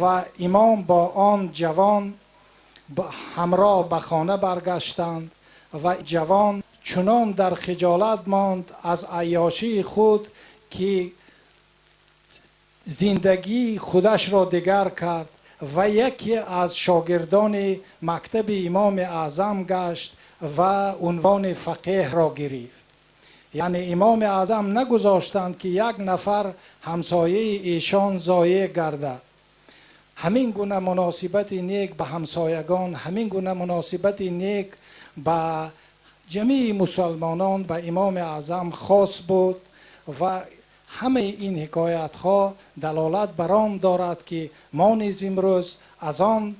ва имом бо он ҷавон ҳамроҳ ба хона баргаштанд ва ҷавон чунон дар хиҷолат монд аз айёшии худ, ки зиндагии худашро дигар кард ва яке аз шогирдони мактаби Имоми Аъзам гашт ва унвони фақеҳро гирифт. Яъне Имоми Аъзам нагузоштанд, ки як нафар ҳамсояи эшон зоеъ гардад. Ҳамин гуна муносибати нек ба ҳамсоягон, ҳамин гуна муносибати нек ба ҷамеи мусалмонон ба Имоми Аъзам хос буд ва ҳамаи ин ҳикоятҳо далолат бар он дорад, ки мо низ имрӯз аз он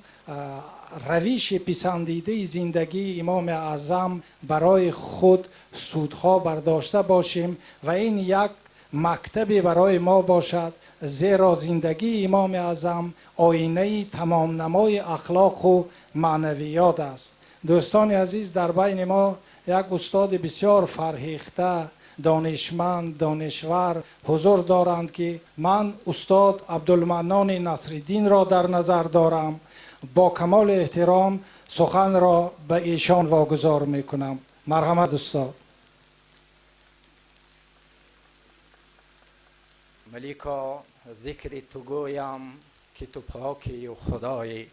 равиши писандидаи зиндагии Имоми Аъзам барои худ судҳо бардошта бошем ва ин як мактабе барои мо бошад, зеро зиндагии Имоми Аъзам оинаи тамомнамои ахлоқу маънавиёт аст. Дӯстони азиз, дар байни мо як устоди бисёр фарҳехта, донишманд, донишвар ҳузур доранд, ки ман устод Абдулманнони Насриддинро дар назар дорам. Бо камоли эҳтиром суханро ба эшон вогузор мекунам. Марҳамат, устод. Малико, зикри ту гӯям, ки ту покию худоӣ.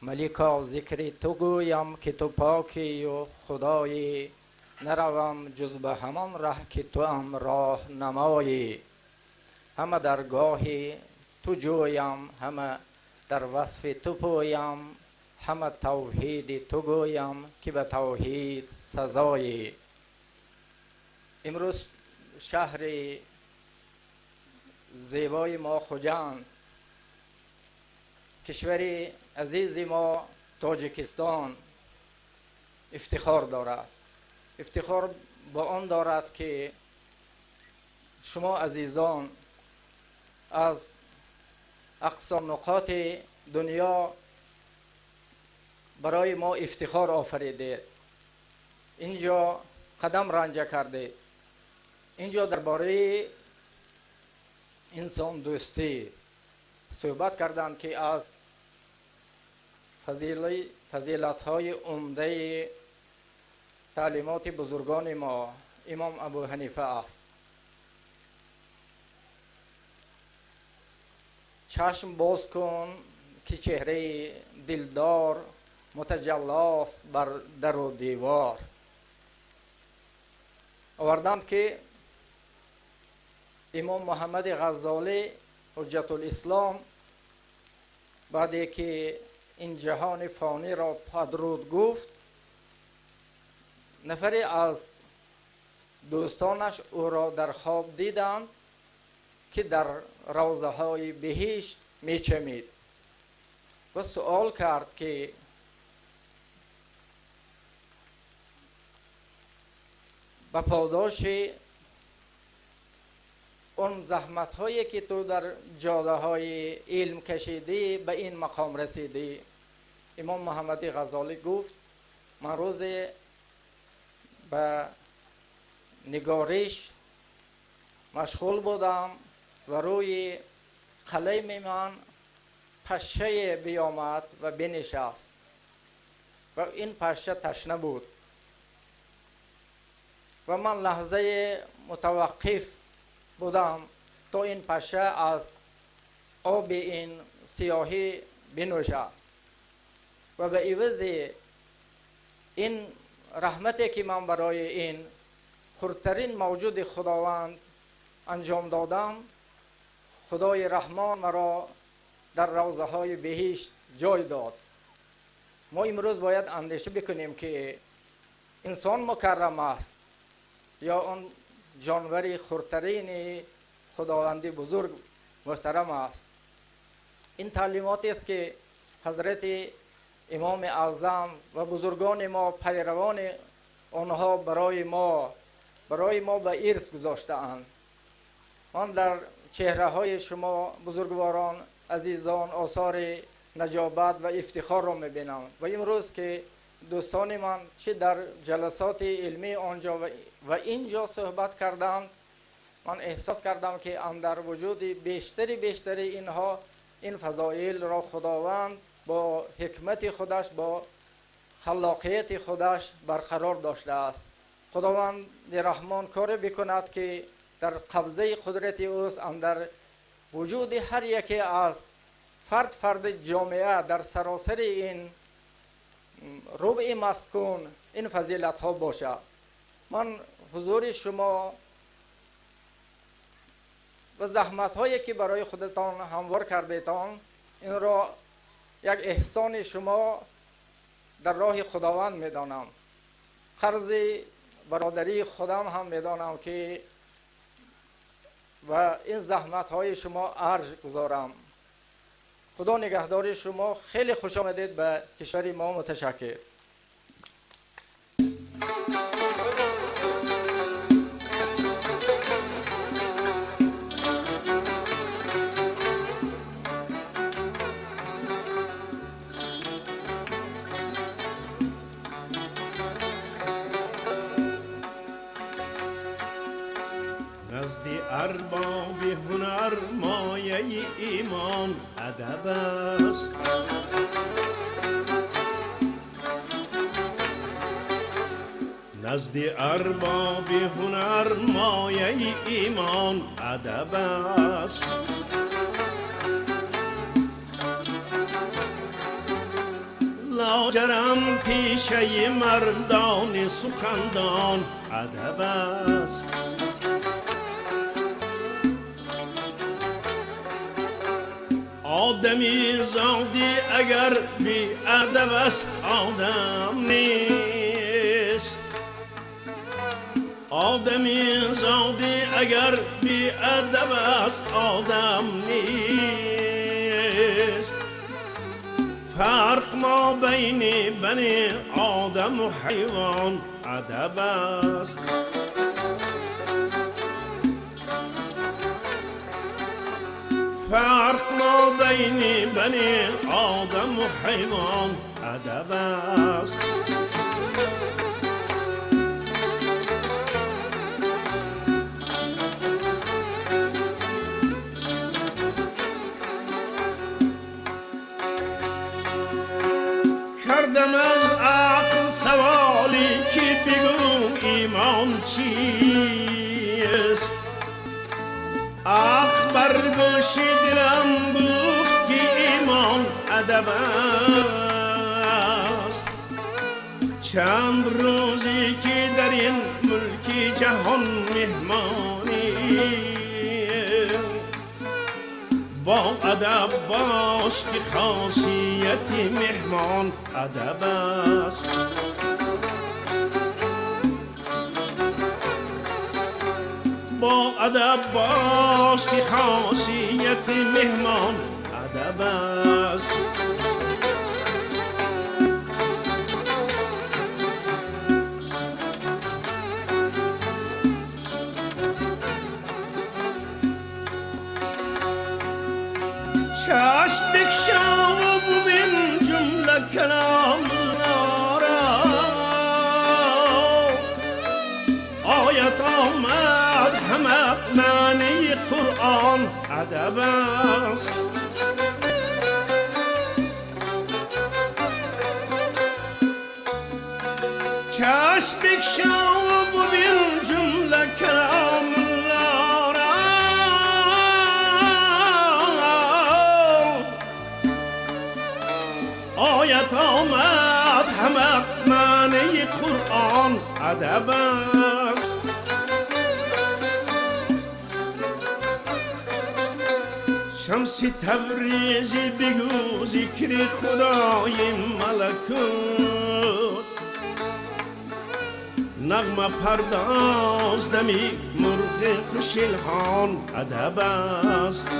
Малико, зикри ту гӯям, ки ту покию худоӣ. Наравам ҷуз ба ҳамон раҳ, ки туам роҳ намоӣ. Ҳама даргоҳи ту ҷӯям, ҳама дар васфи ту пӯям, ҳама тавҳиди ту гӯям, ки ба тавҳид сазоӣ. Имрӯз шаҳри зебои мо Хуҷанд, кишвари азизи мо Тоҷикистон ифтихор дорад. Ифтихор ба он дорад, ки шумо азизон аз ақсо нуқоти дунё барои мо ифтихор офаридед, инҷо қадам ранҷа кардед, инҷо дар бораи инсондӯстӣ суҳбат карданд, ки аз фазилатҳои умдаи таълимоти бузургони мо имом Абу Ҳанифа аст. Чашм боз кун ки чеҳраи дилдор мутаҷаллост бар дару девор. Оварданд ки имом Муҳаммади Ғаззолӣ ҳуҷҷатулислом баъде ки ин ҷаҳони фониро падруд гуфт, нафаре аз дӯстонаш ӯро дар хоб диданд ки дар равзаҳои биҳишт мечамид ва суол кард ки ба подоши он заҳматҳое ки ту дар ҷодаҳои илм кашидӣ ба ин мақом расидӣ. Имом Муҳаммади Ғаззолӣ гуфт: ман рӯзе ба нигориш машғул будам ва рӯи қалами ман пашшае биёмад ва бинишаст ва ин пашша ташна буд ва ман лаҳзае мутаваққиф будам то ин пашша аз оби ин сиёҳӣ бинӯшад ва ба ивази ин раҳмате ки ман барои ин хурдтарин мавҷуди Худованд анҷом додам, Худои Раҳмон маро дар равзаҳои биҳишт ҷой дод. Мо имрӯз бояд андеша бикунем ки инсон мукаррам аст ё он ҷонвари хурдтарини Худованди бузург муҳтарам аст. Ин таълимотест ки ҳазрати имоми аъзам ва бузургони мо, пайравони онҳо барои мо ба ирс гузоштаанд. Ман дар чеҳраҳои шумо бузургворон, азизон, осори наҷобат ва ифтихорро мебинам ва имрӯз ки дӯстони ман чӣ дар ҷаласоти илмии онҷо ва инҷо суҳбат карданд, ман эҳсос кардам ки андар вуҷуди бештари инҳо ин фазоилро Худованд бо ҳикмати худаш, бо халоқияти худаш барқарор доштааст. Худованди Раҳмон коре бикунад ки дар қабзаи қудрати ӯст андар вуҷуди ҳар яке аз фард фарди ҷомеа дар саросари ин рубъи маскун ин фазилатҳо бошад. Ман ҳузури шумо ва заҳматҳое ки барои худатон ҳамвор кардетон, инро як эҳсони шумо дар роҳи Худованд медонам. Қарзи бародарии худам ҳам медонам ки ва ин заҳматҳои шумо арҷ гузорам. Худо нигаҳдори шумо. Хеле хуш омадед ба кишвари мо. Муташаккир. Назди арбоби ҳунар мояи имон адаб аст. Назди арбоби ҳунар мояи имон адаб аст. Лоҷарам пешаи мардони сухандон адаб аст. Одами зодӣ агар беадаб аст, одам нест. Одами зодӣ агар беадаб аст, одам нест. Фарқ мобайни бани одаму ҳайвон адаб аст. Фарқ мобайни бани одаму ҳайвон адаб аст. Кардам аз ақл саволе ки бигӯ имон чист, ақл бар гӯши дилам гуфт ки имон адаб аст. Чанд рӯзе ки дар ин мулки ҷаҳон меҳмонӣ, бо адаб бош ки хосияти меҳмон адаб аст. Бо адаб бош ки хосияти меҳмон адаб аст. Чашм бикшо ва бибин ҷумла каломҳоро, оят омад ҳама маънии Қуръон адаб аст. Чашм бикшо ва бибин ҷумла каломҳоро, оят омад ҳама маънии Қуръон адаб аст. Шамси Табрезӣ бигӯ зикри Худои малакут, нағма пардоз дами мурғи хушилҳон адаб аст.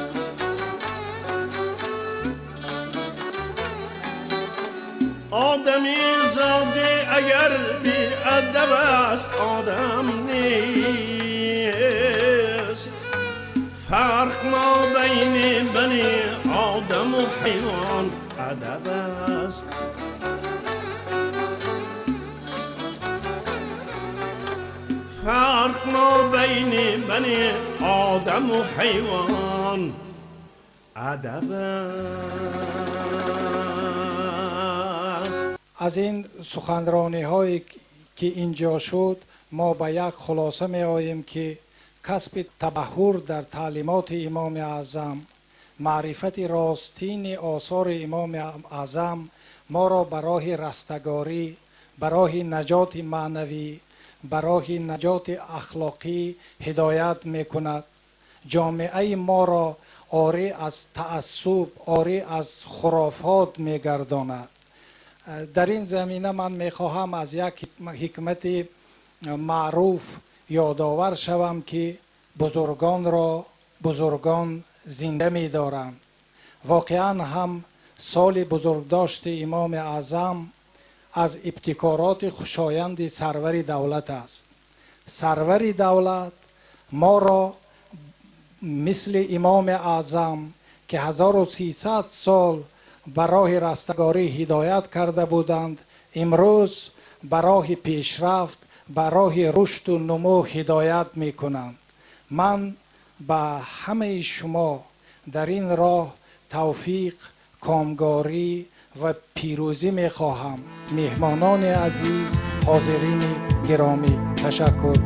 Одами зоде агар беадаб аст одам нест, фарқ мобайни бани одаму ҳайвон адаб аст. Фарқ мобайни бани одаму ҳайвон адаб аст. Аз ин суханрониҳое ки инҷо шуд, мо ба як хулоса меоем ки касби табаҳҳур дар таълимоти Имоми Аъзам, маърифати ростини осори Имоми Аъзам моро ба роҳи растагорӣ, ба роҳи наҷоти маънавӣ, ба роҳи наҷоти ахлоқӣ ҳидоят мекунад. Ҷомеаи моро орӣ аз таассуб, орӣ аз хурофот мегардонад. Дар ин замина ман мехоҳам аз як ҳикмати маъруф ёдовар шавам ки бузургонро бузургон зинда медоранд. Воқеан ҳам соли бузургдошти Имоми Аъзам аз ибтикороти хушоянди сарвари давлат аст. Сарвари давлат моро мисли Имоми Аъзам ки 1300 сол ба роҳи растагорӣ ҳидоят карда буданд, имрӯз ба роҳи пешрафт, ба роҳи рушду нумӯ ҳидоят мекунанд. Ман ба ҳамаи шумо дар ин роҳ тавфиқ, комгорӣ ва пирӯзӣ мехоҳам. Меҳмонони азиз, ҳозирини гиромӣ, ташаккур.